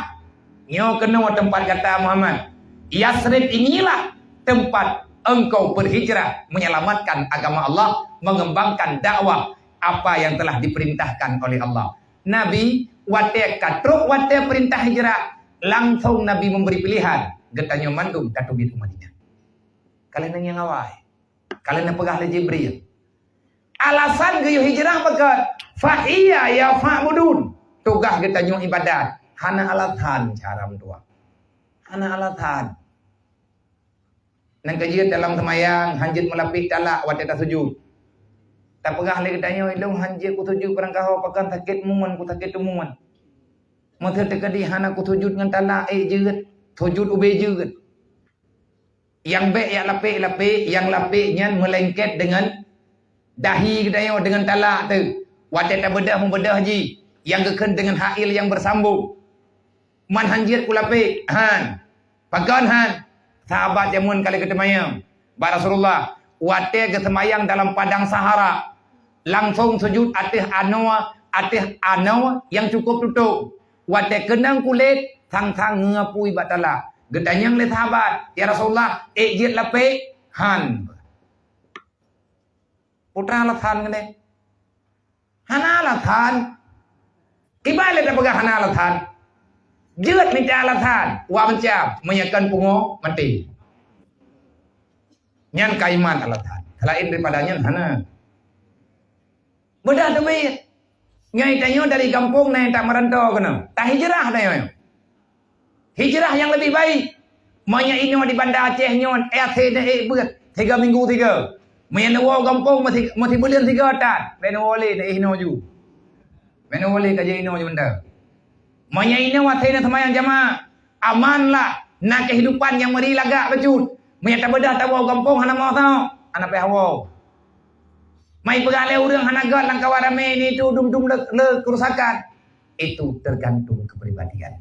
nyoe keunoe teumpat gata, Muhammad. Yasrib inilah tempat engkau berhijrah, menyelamatkan agama Allah, mengembangkan dakwah apa yang telah diperintahkan oleh Allah." Nabi, watée ka trok watée peurintah hijrah, langsong Nabi memberi pilihan, "Geutanyoe mandum tateubiet u Madinah." Ka lheueh neungieng awai. Ka lheueh neupeugah lé Jibril. Alasan geuyue hijrah pakon? "Fa iyaya fa'budun." Tugaih geutanyoe ibadat. Hana alasan cara meutuah. Hana alasan. Nyang keujeuet dalam seumayang, hanjeuet meulapék talak watée tasujut. Tapeugah lé geutanyoe, "Ilôn hanjeuet kusujut barangkaho pakon sakét mon, kusakét teumon. Meuseu teukeudi hana kusujut ngon talak, ék jeuet, sujut ubé jeuet." Nyang bék jak lapék-lapék, nyang lapék nyan meulengket deungon dahi geutanyoe deungon talak teuh. Watée tabeudôh meubeudôh jih, nyang geukheun deungon hail nyang beusambong. "Man hanjeuet kulapék." Han. Pakon han? Sahabat jameun ka lheueh geuteumayang bak Rasulullah, watée geuseumayang dalam padang Sahara, langsong sujut ateueh anoe, ateueh anoe nyang cukup tutong. Watée keunong kulét, sang-sang ngeupui bak talak. Geutanyong lé sahabat, "Ya Rasulullah, ék jeuet lapék?" Han. Peue alasan keunoe? Hana alasan. Kiban lé tapeugah hana alasan? Jeuet mita alasan. Wak macam meunyoe kon pungo maté. Nyan ka iman alasan. Selain daripada nyan hana. Beudôh teubiet. Nyoe tanyoe dari gampông na nyang tameuranto keunoe. Tahijrah tanyoe. Hijrah nyang leubeh baik. Meunyoe inoe di Banda Aceh nyoe, eh, asée na ék beuet, tiga minggu tiga. Meunyoe neuwoe gampông meusi-, meusibuleuen tiga tan, bèk neuwoe lé, na éh inoe ju. Bèk neuwoe lé ka jeuet inoe ju mantong. Meunyoe inoe asée na seumayang jamaah, aman lah. Na kehidupan nyang meuri lagak bacut. Meunyo tabeudah tawoe gampông hana meusaho, hana payah woe. Mai peugah lé ureuëng hana gét lam kawan ramé ini tu dum-dum le, le kerusakan. Itu tergantung kepribadian.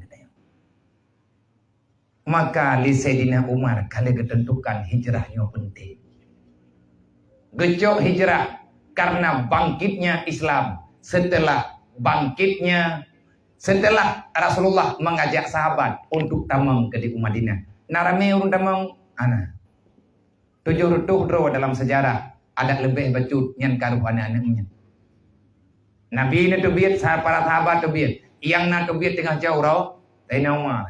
Maka lé Saidina Umar ka lheueh geuteuntukan hijrah nyoe penting. Geucok hijrah karena bangkitnya Islam setelah bangkitnya, setelah Rasulullah mengajak sahabat untuk tamong keudéh u Madinah. Na ramé ureuëng tamong? Hana. Tujoh reutôh droe dalam sejarah, adak leubeh bacut nyan ka roh aneuëk-aneuëk nyan. Nabi neuteubiet, sa-, para sahabat teubiet. Nyang na teubiet teungoh cot uroe, Saidina Umar.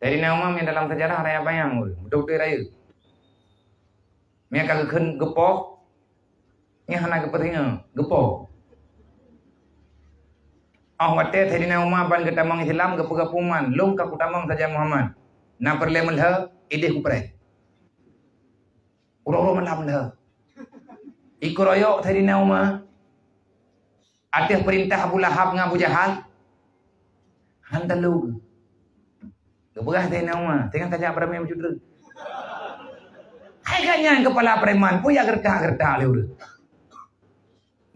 Saidina Umar nyang dalam sejarah raya bayang, beutôi-beutôi rayeuk. Meunyo ka geukheun geupoh, nyan hana geupeuteungoh, geupoh. Óh watée Saidina Umar ban geutamong Islam, geupeugah peue man, "Lôn ka kutamong sajan Muhammad. Na peureulée meulhö, idéh kupreh." Uroe-uroe malam lheueh. Jikeuroyok Saidina Umar. Ateueh peurintah Abu Lahab ngon Abu Jahal. Han talu. Geupeugah Saidina Umar, teungoh tajak beureumaén bacut droe. Hai ka nyan keupala preman, peue jak geureutak-geureutak lé ureuëng.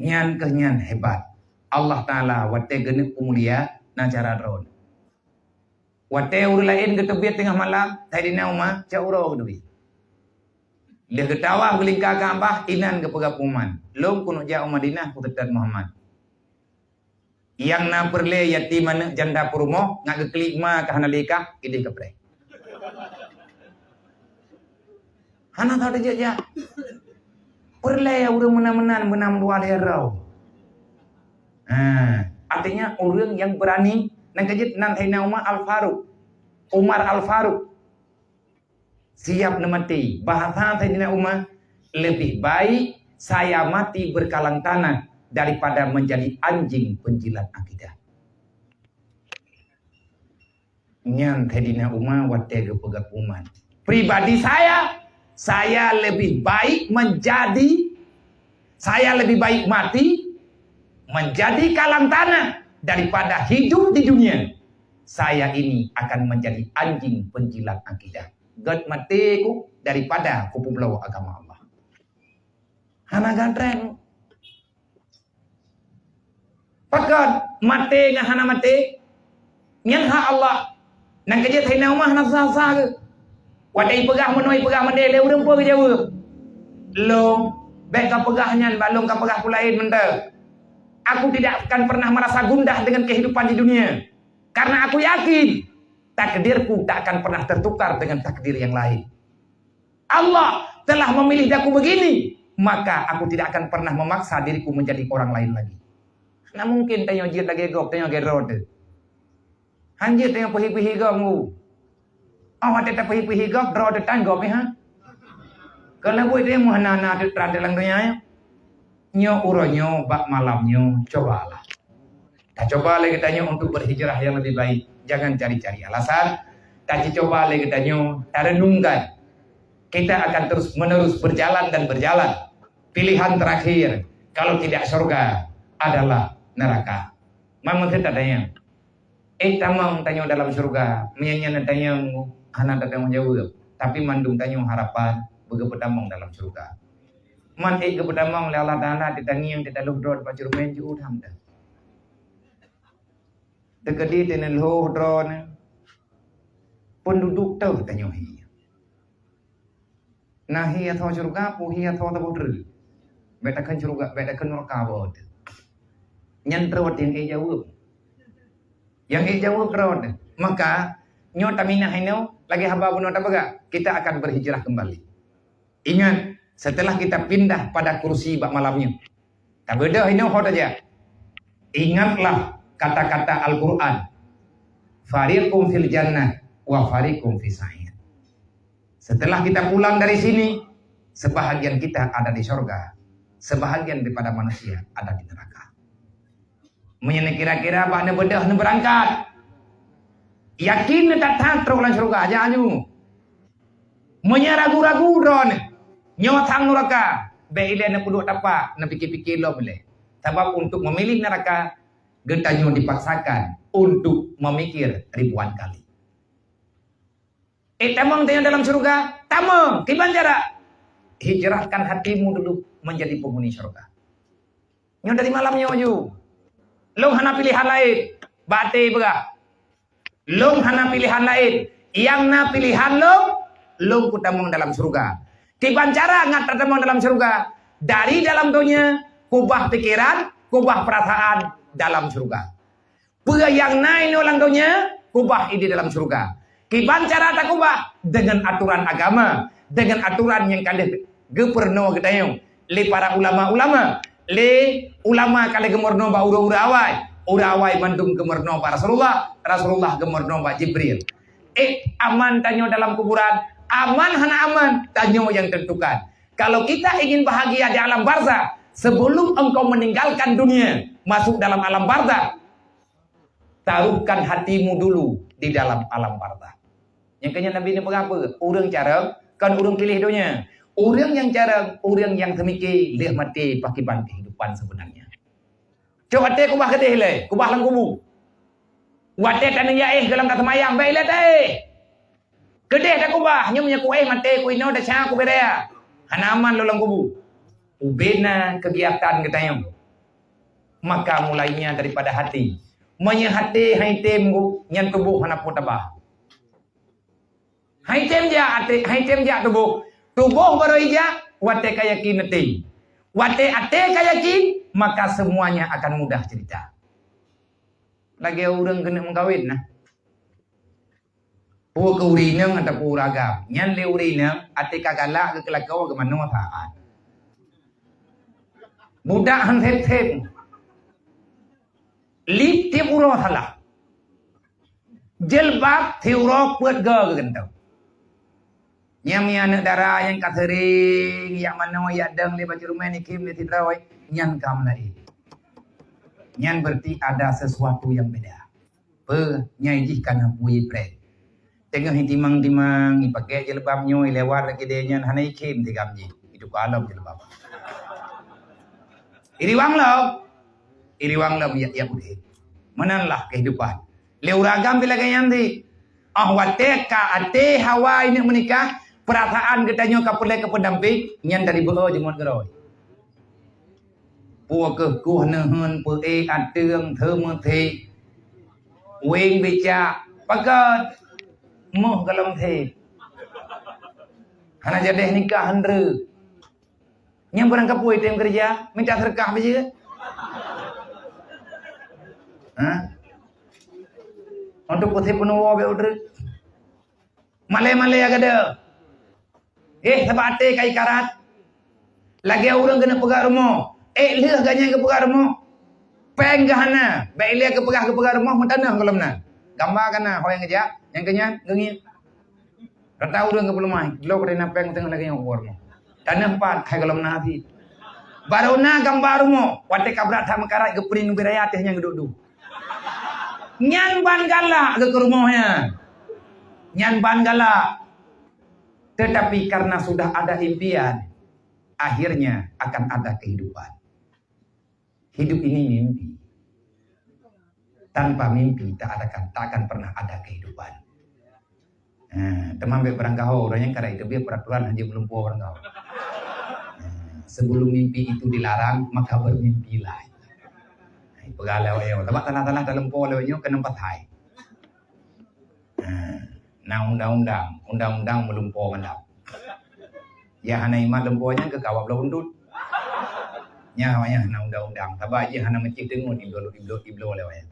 Nyan keuh nyan hebat. Allah Taala watée geuneuk peumulia na cara droe. Watée ureuëng laén geuteubiet teungoh malam, Saidina Umar cot uroe geuteubiet. Lheueh geutawaf geulingka Ka'bah, inan geupeugah peue man, "Lôn keuneuk jak u Madinah kuteutap Muhammad. Nyang na peureulée yatim aneuëk janda peurumoh, ngat geuklik ma ka hana lé kah, idéh kapreh." Hana ka teujak-jak. Peureulée ureuëng meunan-meunan, meunan dua lhée droe. Ha, artinya ureuëng nyang beurani, nyang keujeuet nan Saidina Umar Al-Faruq. Umar Al-Faruq. Siap neumaté. Bahasa Saidina Umar, "Lebih baik saya mati berkalang tanah daripada menjadi anjing penjilat akidah." Nyan Saidina Umar watée geupeugah peue man, "Pribadi saya, saya lebih baik menjadi, saya lebih baik mati menjadi kalang tanah daripada hidup di dunia. Saya ini akan menjadi anjing penjilat akidah. Gét maté ku daripada kupeubloe agama Allah." Hana geutreb. Pakon maté ngon hana maté? Nyan hak Allah. Nyang keujeuet Saidina Umar hana sah-sah geuh. Watée ipeugah meunoe, ipeugah meudéh, lé ureuëng peue geujaweueb? "Lôn, bék kapeugah nyan, bak lôn kapeugah peue laén mantong. Aku tidak akan pernah merasa gundah dengan kehidupan di dunia. Karena aku yakin, takdirku tak akan pernah tertukar dengan takdir yang lain. Allah telah memilih aku begini, maka aku tidak akan pernah memaksa diriku menjadi orang lain lagi." Hana mungkin tanyoe jeuet lagée gob, tanyoe lagée droe teuh. Han jeuet tanyoe peuhi-peuhi gob ngu. Óh watée tapeuhi-peuhi gob, droe teuh tan gob nyan, ha? Keuneuk buet tanyoe meuhana na teuk teuran lam donya nyoe. Nyoe uroe nyoe, bak malam nyoe, cobalah. Tacoba lé geutanyoe untuk berhijrah yang lebih baik. Jangan cari-cari alasan. Tacoba lé geutanyoe tarenungkan. Kita akan terus-menerus berjalan dan berjalan. Pilihan terakhir, kalau tidak surga, adalah neraka. Man meukeue tatanyong, "Eh, tamong tanyoe dalam syeuruga?" Meunyo nyan tatanyong, hana tatanggung jaweueb. Tapi mandum tanyoe harapan beugeupeutamong dalam syeuruga. Man ék geupeutamong lé Allah Taala, teutangieng, teutalôh droe bak ceureumen, jeuet tham dah. Teukeudi teuneulhôh droeneuh, peunduduk teuh tanyoe hi. Na hi athoe syeuruga, peue hi athoe saboh treuk. Bék takheun syeuruga, bék takheun nuraka bak droe teuh. Nyan droe teuh nyang ék jaweueb. Nyang ék jaweueb droe teuh. Maka, nyoe taminah inoe, lagée haba bunoe tapeugah, kita akan berhijrah kembali. Ingat, setelah kita pindah pada kursi bak malam nyoe, tabeudôh inoe ho tajak. Ingatlah kata-kata Al-Quran, "Fariqum fil jannah wa fariqum fis sa'ir." Setelah kita pulang dari sini, sebahagian kita ada di sorga, sebahagian daripada manusia ada di neraka. Meunyoe neukira-kira bak neubeudôh neubeurangkat, yakin neuthat-that trok lam syeuruga, jak laju. Meunyoe ragu-ragu droeneuh, nyoe tham nuraka, bék ilée neupeuduek tapak, neupike-pike lom ilée. Sabab untuk memilih neraka, geutanyoe dipaksakan untuk memikir ribuan kali. Eh, tamong tanyoe dalam syurga? Tamong. Kiban cara? Hijrahkan hatimu dulu menjadi penghuni syurga. Nyoe dari malam nyoe ju. Lôn hana pilihan laén. Bak até peugah. Lôn hana pilihan laén. Nyang na pilihan lôn, lôn kutamong dalam syurga. Kiban cara ngat tatamong dalam syurga? Dari dalam donya, kubah pikiran, kubah perasaan dalam syurga. Peue nyang na inoe lam donya, kubah di dalam syurga. Kiban cara takubah? Dengan aturan agama, dengan aturan nyang ka lheueh geupeurunoe geutanyoe lé para ulama-ulama, lé ulama ka lheueh geumeurunoe bak ureuëng-ureuëng awai. Ureuëng awai mandum geumeurunoe bak Rasulullah, Rasulullah geumeurunoe bak Jibril. Eh, aman tanyoe dalam kuburan, aman hana aman, tanyoe nyang tentukan. Kalau kita ingin bahagia di alam barzakh, sebelum engkau meninggalkan dunia, masuk dalam alam barzakh, taruhkan hatimu dulu di dalam alam barzakh. Nyang keu nyan Nabi neupeugah peue? Ureuëng carông kon ureuëng piléh donya. Ureuëng nyang carông, ureuëng nyang teumike lheueh maté pakiban kehidupan sebenarnya. Cok até kubah keudeh lé, kubah lam kubu. Watée taneuk yaéh gohlom taseumayang, bék ilée taéh. Keudeh takubah, nyoe meunyoe kuéh maté kuinoe desya kubérea. Hana aman lôn lam kubu. Ubena kegiatan geutanyoe. Maka mulainya daripada hati. Meunyoe hati hai tem, nyan tuboh hana peue tabah. Hai tem jak até, hai tem jak tuboh. Tuboh barô ijak watée ka yakin até. Watée até ka yakin, maka semuanya akan mudah cerita. Lagée ureuëng keuneuk meukawen nah. Peue keu ureuëng inong atawa peue ureuëng agam? Nyan lé ureuëng inong até ka galak geukeulakoe geumanoe saát. Budak han sép-sép. Lip tiep uroe salah. Jilbab tiep uroe peuet goe geugantoe. Nyang mi aneuëk dara nyang ka seuring jak manoe jak dong lé bak ceureumen ikhém lé sidroe, nyan ka meulaé. Nyan berarti ada sesuatu yang beda. Peue nyang jih ka na bui preh. Teungoh itimang-timang, ipakée jilbab nyoe, ilewat lagée nyan hana ikhém tigam jih. Itu kalom jilbab. Iriwang lom. Iriwang lom ya ya udeh. Meunan lah kehidupan. Lé ureuëng agam pih lagée nyan di. Ah watée ka até hawa ineuk meunikah, perasaan geutanyoe ka peureulée keu pendamping, nyan dari beuo jeuet ngon keurôi. Peue keuh kuh neuheun peuék ateueng teumeuthek. Weng bicak pakat moh galom thek. Hana jadeh nikah hindreuk. Nyang barang kapeue tem keureuja, minta seudeukah beu jeuet. Ha? Untuk putih peunuwo beu udreuk. Malée-malée gada. Eh, sabab até ka ikarat. Lagée ureuëng keuneuk peugah rumoh. Eh, lheueh ganyang geupeugah rumoh. Péng geuh hana. Bék ilée geupeugah geupeugah rumoh meutaneuh gohlom na. Gamba ka na, ho nyang geujak, nyang keunyan, geungieng. Rata ureuëng geupeuleumah, lo pada na péng teungoh lagée nyoe uroe rumoh. Taneuh pat, hai gohlom na até. Barô na gamba rumoh, watée ka brat that meukarat geupeuri nubit raya teuh nyang geuduek-duek. Nyan ban galak geuh keu rumoh nyan. Nyan ban galak. Tetapi karena sudah ada impian, akhirnya akan ada kehidupan. Hidup ini mimpi. Tanpa mimpi tak ada kan, tak akan pernah ada kehidupan. Ha, teuma bék barangkaho, ureuëng nyang ka raya teubiet peraturan hana meulumpoe barangkaho. Ha, sebelum mimpi itu dilarang, maka bermimpilah. Ha, peugah lé awak nyoe, sabab salah-salah talumpoe lé awak nyoe keuneuk pathai. Ha, na undang-undang, undang-undang meulumpoe mandam. Nyang hana imat lumpoe nyan keu kawab bloe undut. Nyan awak nyan hana undang-undang. Sabab jih hana meucih teungeut ibloe, ibloe, ibloe lé awak nyan.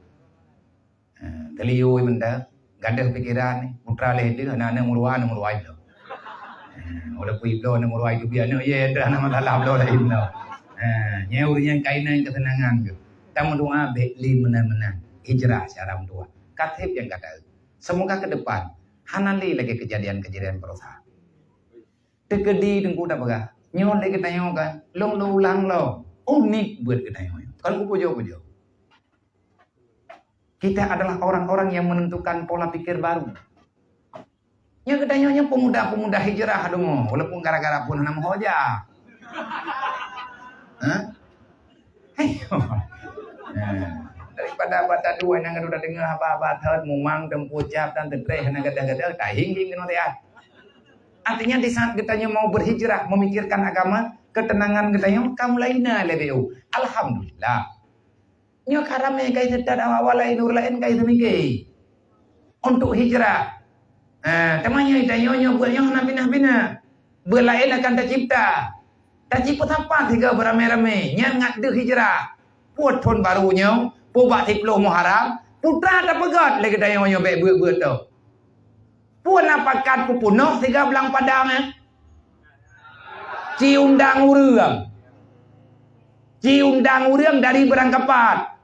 Ha, teuliyue mantong, gadôh pikeran, putra lhèe deuh, aneuk-aneuk meurua, aneuk meurua ibloe. Ha, walaupun ibloe aneuk meurua itu biasa, aneuk ye, hana masalah bloe lé ibloe. Ha, nyan ureueng nyang kainan keuseunangan geuh. Tameudoa bèk lé meunan-meunan. Hijrah syara meutuah. Ka trép nyang gata. Semoga ke depan hana lé lagèe kejadian-kejadian peurasa. Teukeudi Teungku tapeugah, nyoe lé geutanyoe kan, lôn lôn ulang lom. Unik buet geutanyoe. Kon kupujoe-pujoe. Kita adalah orang-orang yang menentukan pola pikir baru. Nyoe geutanyoe nyoe pemuda-pemuda hijrah deungoe, walaupun gara-gara phon hana meuho jak. Hah? Ayo. Nah, Daripada bak taduek nyang ka tadeungoe haba-haba thot, mumang, teumpue cap dan teutreh hana gadoh-gadoh, tahieng-hieng keunoe teuh. Artinya di saat geutanyoe mau berhijrah, memikirkan agama, ketenangan geutanyoe ka mulai na lé B U. Alhamdulillah. Nyoe ka ramé kai seutôt awak-awak laén, ureueng laén kai seumike. Untuk hijrah. Ha, teuma nyoe tanyoe nyoe buet nyoe hana pinah-pinah. Buet laén akan tacipta. Tacipta sapat sigoe beuramé-ramé, nyan ngat deuh hijrah. Peue thon barô nyoe, peue bak siplôh Muharram, putra tapeugöt lé geutanyoe nyoe bèk beuet-beuet tôh. Peue na pakat peupunoh sigoe blang padang, eh? Ciundang ureueng. Ciundang ureueng dari beurangkapat.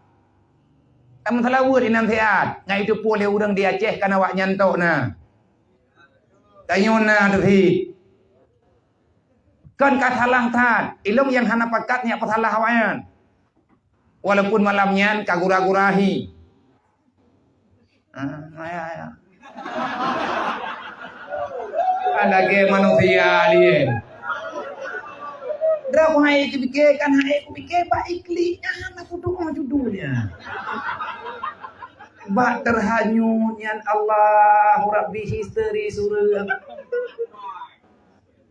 Tameuseulaweuet inan siat, ngai teupeue lé ureueng di Aceh kan awaknyan tok na. Tanyoe na teuh. Kon ka salah that, ilong nyang hana pakat nyak peusalah awaknyan. Walaupun malam nyan ka gura-gura hi. Ah, ya, ya. Kan lagèe manusia alien. Droe hai kupike kan hai kupike bak iklik nyan hana kudoa judulnya. Bak terhanyut nyan Allahu Rabbi histeri sureueng.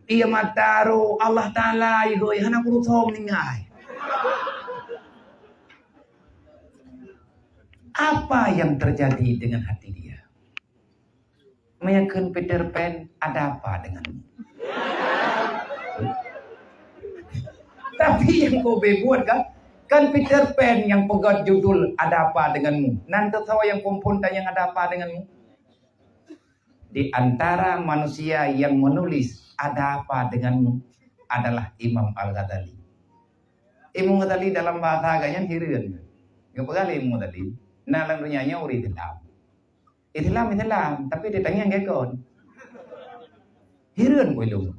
Iya mata roh Allah Taala ihoi hana kurusom ninggai. Apa yang terjadi dengan hati dia? Meunyo kheun Peter Pan, ada apa denganmu? Tapi nyang kobe buet kan, kan Peter Pan nyang peugöt judul Ada Apa Denganmu. Nan teusoe nyang phon-phon tanyong ada apa denganmu? Di antara manusia yang menulis ada apa denganmu adalah Imam Al-Ghazali. Imam Ghazali dalam bahasa agaknya hireuen. Geupeugah lé Imam Ghazali, na lam donya nyoe ureueng Islam. Islam, Islam, tapi di tangiang gekon. Hireuen ku ilong.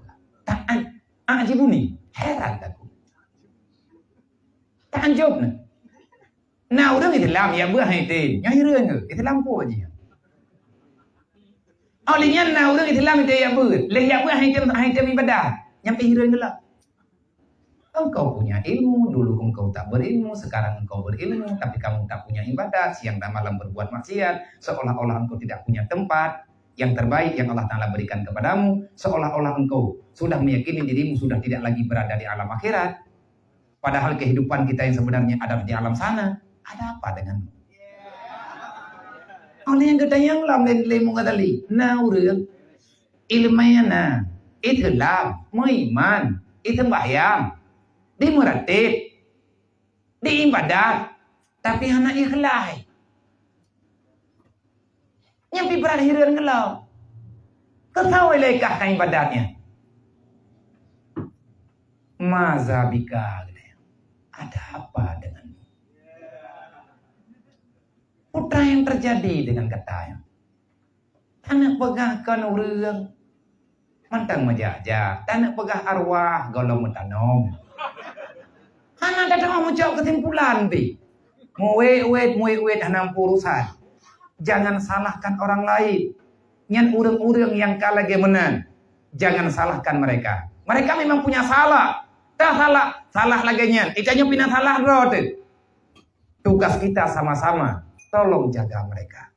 Tak an, ajibuni, heran aku. Tak anjub na. Na ureueng Islam ya beuh hai tem, nyoe hireuen ke? Islam po ji. Oh, lé nyan na ureueng Islam itu ya beuh, lé ya beuh hai tem, hai tem ibadah, nyang pih hireuen geulak. Engkau punya ilmu, dulu engkau tak berilmu, sekarang engkau berilmu, tapi kamu tak punya ibadah, siang dan malam berbuat maksiat, seolah-olah engkau tidak punya tempat yang terbaik yang Allah Taala berikan kepadamu, seolah-olah engkau sudah meyakini dirimu sudah tidak lagi berada di alam akhirat. Padahal kehidupan kita yang sebenarnya ada di alam sana. Ada apa denganmu? Oleh yang kita yang lam lain ilmu kata li, na ureueng ilmu na, Islam, meuiman, iseumbahyang, di meuratéb, di ibadat, tapi hana ikhlaih. Nyang pih brat hireuen geulom. Keusoe lé kah ka ibadat nyan? Maza bika, ada apa denganmu? Putra yang terjadi dengan kata nyan. Taneuk peugah kon ureueng. Mantong meujak-jak, taneuk peugah arwah gohlom meutanom. Hana teutamong meucok keusimpulan pih. Meuwét-wét, meuwét-wét hana urusan. Jangan salahkan orang lain. Nyan ureueng-ureueng nyang ka lagèe meunan, jangan salahkan mereka. Mereka memang punya salah. Tasalah, salah lagèe nyan. Itanyoe pih na salah droe teuh. Tugas kita sama-sama, tolong jaga mereka.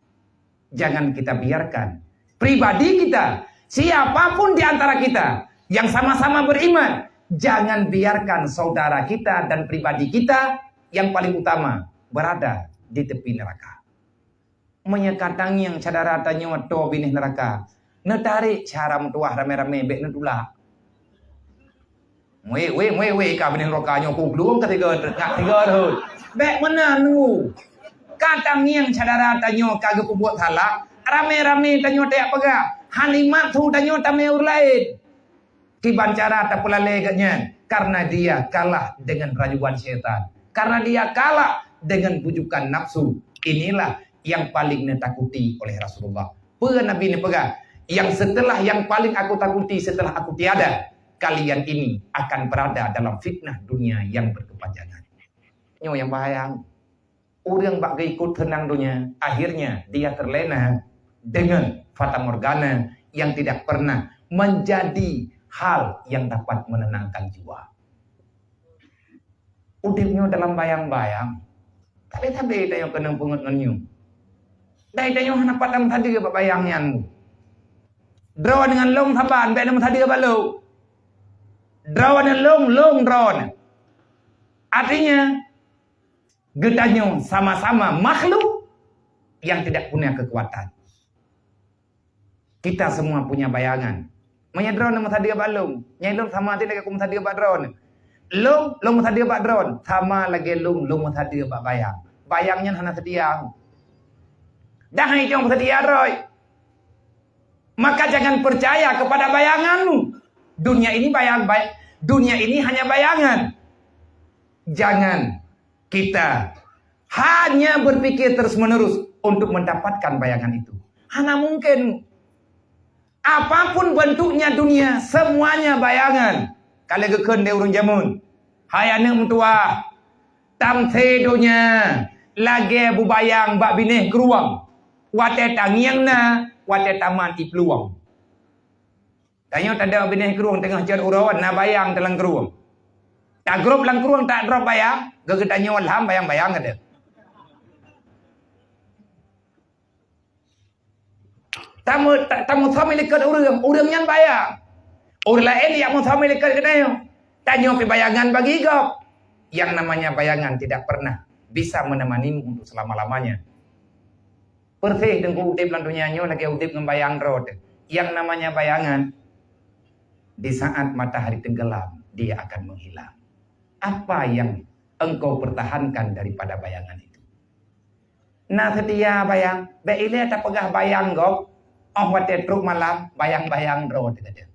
Jangan kita biarkan pribadi kita, siapapun di antara kita yang sama-sama beriman, jangan biarkan saudara kita dan pribadi kita yang paling utama berada di tepi neraka. Meunyoe ka tangieng syedara tanyoe toe binéh neuraka, neutarek syedara meutuwah ramé-ramé bék neutulak. Wéh, wéh, wéh, wéh, ka binéh neuraka nyoe kuglueng ka tiga, ngat tiga thon. Bék meunan nunggu. Ka tangieng syedara tanyoe ka geupeubuet salah, ramé-ramé tanyoe tajak peugah, hana imat su tanyoe tamé ureueng laén. Kiban cara tapeulalée geuh nyan, karena dia kalah dengan rayuan syaitan, karena dia kalah dengan bujukan nafsu. Inilah yang paling neutakuti oleh Rasulullah. Peue Nabi neupeugah, "Yang setelah, yang paling aku takuti setelah aku tiada, kalian ini akan berada dalam fitnah dunia yang berkepanjangan." Nyoe nyang bahaya. Ureuëng bak geuikot seunang donya, akhirnya dia terlena dengan fatamorgana yang tidak pernah menjadi hal yang dapat menenangkan jiwa. Udeb nyoe dalam bayang-bayang. Tapi sabe tanyoe keunong peungeut ngon nyoe. Dai tanyoe hana pat tameusadeue bak bayang nyan. Droeneuh ngon lôn saban, bèk na meusadeue bak lôn. Droeneuh lôn, lôn droeneuh. Artinya, geutanyoe sama-sama makhluk yang tidak punya kekuatan. Kita semua punya bayangan. Meunyoe droeneuh meusadeue bak lôn, nyan lôn sama até lagèe ku meusadeue bak droeneuh. Lôn, lôn meusadeue bak droeneuh, sama lagèe lôn, lôn meusadeue bak bayang. Bayang nyan hana seutia. Dah hai jong seutia droe. Maka jangan percaya kepada bayanganmu. Dunia ini bayang, bay-, dunia ini hanya bayangan. Jangan kita hanya berpikir terus-menerus untuk mendapatkan bayangan itu. Hana mungkin. Apapun bentuknya dunia, semuanya bayangan. Ka lheueh geukheun lé ureueng jameun, "Hai aneuk meutuwah, tamsé donya lagèe bubayang bak binéh krueng. Watèe tangieng na, watèe tamat iplueng." Tanyoe tadong binéh krueng teungoh cot uroe, na bayang teuh lam krueng. Tagrôp lam krueng, tadrop bayang, geutanyoe lham bayang-bayang geutanyoe. Tamu-, ta-, tameusameue likot ureueng, ureueng nyan bayang. Ureueng laén jak meusameue likot geutanyoe. Tanyoe pih bayangan bagi gob. Yang namanya bayangan tidak pernah bisa menemanimu untuk selama-lamanya. Persis Teungku udép lam donya nyoe lagèe udép ngon bayang droe teuh. Yang namanya bayangan, di saat matahari tenggelam, dia akan menghilang. Apa yang engkau pertahankan daripada bayangan itu? Na seutia bayang, bèk ilèe tapeugah bayang gob, óh watèe trôk malam, bayang-bayang droe teuh.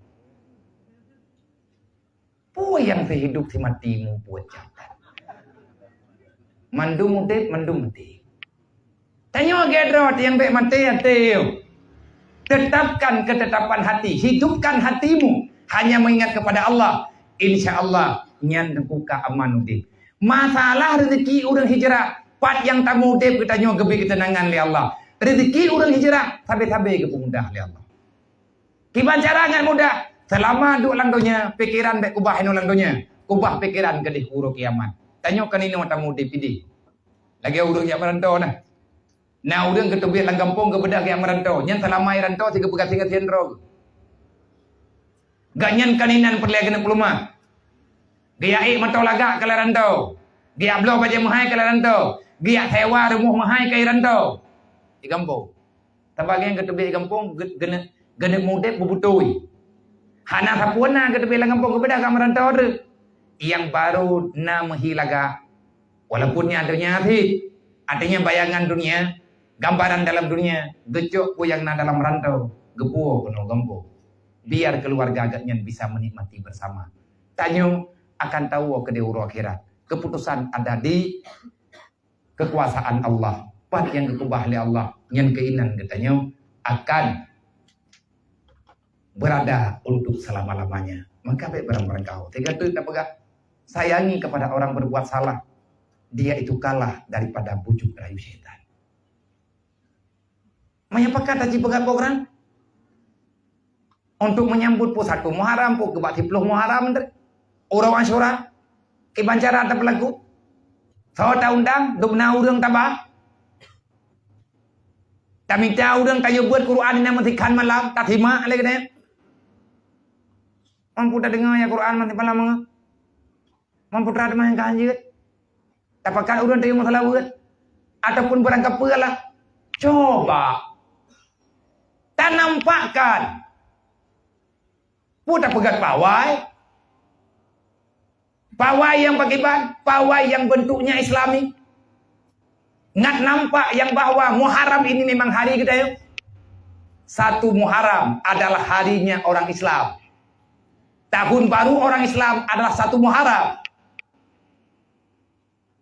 Peue nyang sihidup simati mubuet jahat. Mandum udép, mandum maté. Tanyoe lagèe droe nyang bèk maté até. Tetapkan ketetapan hati, hidupkan hatimu hanya mengingat kepada Allah. Insya Allah, nyan teuka aman udép. Masalah rezeki ureueng hijrah, pat nyang tameuudép geutanyoe geubri keuteunangan lé Allah. Rezeki ureueng hijrah, sabe-sabe geupeumudah lé Allah. Kiban cara ngon mudah, seulama duek lam donya, pikeran bèk kubah inoe lam donya, kubah pikeran keudeh uroe kiamat. Tanyoe kan inoe tameuudép idéh. Lagèe ureueng jak meuranto na. Na ureueng geuteubiet lam gampông geubeudôh jak meuranto, nyan seulama i ranto sigeupeugasien-gasien droe. Gobnyan kan inan peureulèe geuneuk peuleumah. Geujak ék moto lagak ka lam ranto. Geujak bloe bajèe meuhai ka lam ranto. Geujak sewa rumoh meuhai ka i ranto. Di gampông. Sabab gobnyan geuteubiet gampông, geu-, geuneuk, geuneuk mudép beubeutôi. Hana sapeue na geuteubiet lam gampông, geubeudôh ka meuranto treuk. Nyang barô na meuhi lagak. Walaupun nyan donya cit, artinya bayangan dunia, gambaran dalam dunia, geucok peue nyang na dalam ranto, geupuwoe keunoe gampông. Biar keluarga gobnyan bisa menikmati bersama. Tanyoe akan tawoe keudeh uroe akhirat. Keputusan ada di kekuasaan Allah. Pat nyang geukeubah lé Allah, nyan keuinan geutanyoe akan berada untuk selama-lamanya. Maka bèk barang-barang kau. Teuka tu tapeugah, sayangi kepada orang berbuat salah, dia itu kalah daripada bujuk rayu syaitan. Meunyoe pakat taji peugah program untuk menyambut peuet satu Muharram, peuet keubat siplôh Muharram, uroe Asyura, kiban cara tapeulaku. Soe ta-undang, dum na ureueng taba. Tamita ureueng tayue beuet Quran inan meusikhan malam, tasimak lé geutanyoe. Mampu tadeungoe ya Quran meusikhan malam. Mampu teurat meuhai ka hanjeuet. Tapakat ureueng tayue meusalaweuet ataupun barang kapeue lah. Coba tanampakkan. Peue tapeugah pawai? Pawai nyang pakriban? Pawai nyang bentuknya Islami. Ngat nampak nyang bahwa Muharram ini memang hari geutanyoe. Satu Muharram adalah harinya orang Islam. Tahun baru orang Islam adalah satu Muharram.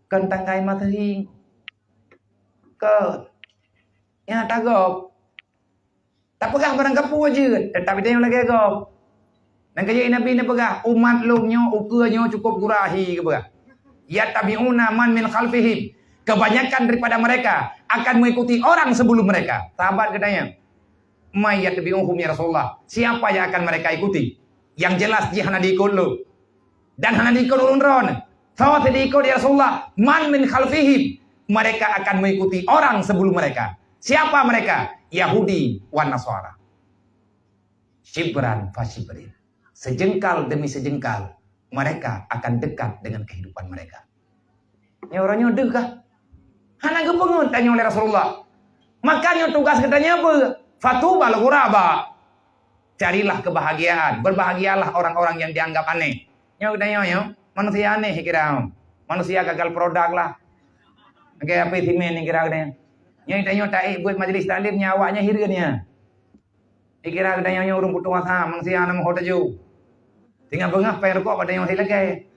Kon tanggai Masehi. Kon. Nyang tagob. Tapeugah barang kapeue jeuet, teutap geutanyoe lagèe gob. Nyang ka jeuet Nabi neupeugah, "Umat lôn nyoe, ukeue nyoe cukôp gura hi," geupeugah. "Yattabi'una man min khalfihim." Kebanyakan daripada mereka akan mengikuti orang sebelum mereka. Sahabat geutanyoe, "Man yattabi'uhum ya Rasulullah?" Siapa yang akan mereka ikuti? Yang jelas jih hana diikot lôn. Dan hana diikot ulôn droeneuh. Soe diikot ya Rasulullah? "Man min khalfihim?" Mereka akan mengikuti orang sebelum mereka. Siapa mereka? Yahudi wan Nasara. Shibran fa shibrin. Sejengkal demi sejengkal, mereka akan dekat dengan kehidupan mereka. Nyoe uroe nyoe deuh kah? Hana geupeungeut tanyoe lé Rasulullah. Maka nyoe tugas geutanyoe peue? Fatubal ghuraba. Carilah kebahagiaan, berbahagialah orang-orang yang dianggap aneh. Nyoe geutanyoe nyoe, manusia aneh kira. Manusia gagal produk lah. Lagèe api simen kira geutanyoe. Nyoe geutanyoe taék buet majlis taklim nyoe awaknyan hireuen nyan. Dikira geutanyoe nyoe ureueng putôh asa, manusia na meuho taju. Tinggai beungah pèng rukok bak tanyoe sit lagèe.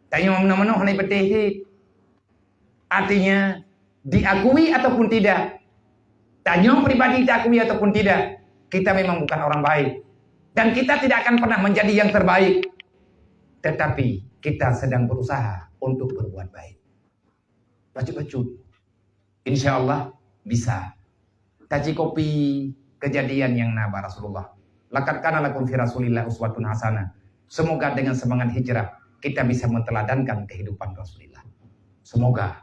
Tanyoe meunoh-meunoh hana ipeuteh cit. Artinya, diakui ataupun tidak, tanyoe pribadi diakui ataupun tidak, kita memang bukan orang baik. Dan kita tidak akan pernah menjadi yang terbaik. Tetapi, kita sedang berusaha untuk berbuat baik. Bacut-bacut. Insya Allah bisa. Tacikopi kejadian nyang na bak Rasulullah. Laqad kana lakum fi Rasulillah uswatun hasanah. Semoga dengan semangat hijrah kita bisa menteladankan kehidupan Rasulullah. Semoga.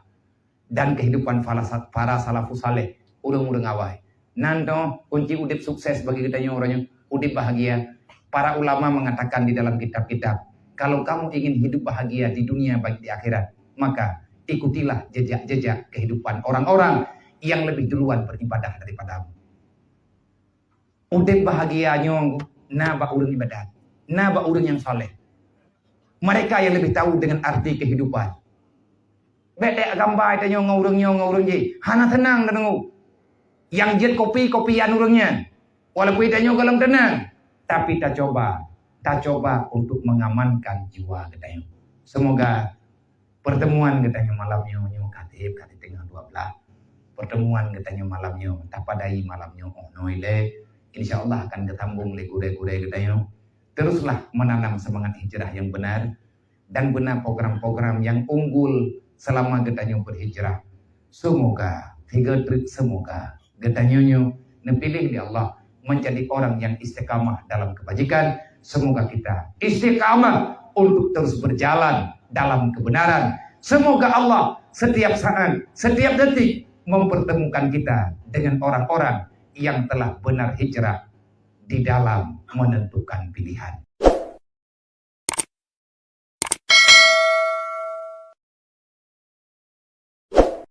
Dan kehidupan para sa-, para salafus saleh, ureueng-ureueng awai. Nan toh kunci udép sukses bagi geutanyoe uroe nyoe, udép bahagia. Para ulama mengatakan di dalam kitab-kitab, kalau kamu ingin hidup bahagia di dunia baik di akhirat, maka ikutilah jejak-jejak kehidupan orang-orang yang lebih duluan beribadah daripadamu. Udép bahagia nyoe na bak ureueng ibadat, na bak ureueng nyang saleh. Mereka yang lebih tahu dengan arti kehidupan. Bèk tagamba tanyoe ngon ureueng nyoe ngon ureueng jih. Hana seunang tadeungoe. Nyang jeuet kopi, kopi nyang ureueng nyan. Walaupun tanyoe gohlom teunang, tapi tacoba, tacoba untuk mengamankan jiwa geutanyoe. Semoga pertemuan geutanyoe malam nyoe, nyoe ka trép, ka trép teungoh dua belas. Pertemuan geutanyoe malam nyoe, tapadai malam nyoe 'oh noe ilèe. Insya Allah akan geusambong lé gurèe-gurèe geutanyoe. Teruslah menanam semangat hijrah yang benar dan beuna program-program yang unggul selama geutanyoe berhijrah. Semoga, tiga trik semoga, geutanyoe nyoe neupiléh lé Allah menjadi orang yang istiqamah dalam kebajikan. Semoga kita istiqamah untuk terus berjalan dalam kebenaran. Semoga Allah setiap saat, setiap detik mempertemukan kita dengan orang-orang yang telah benar hijrah di dalam menentukan pilihan.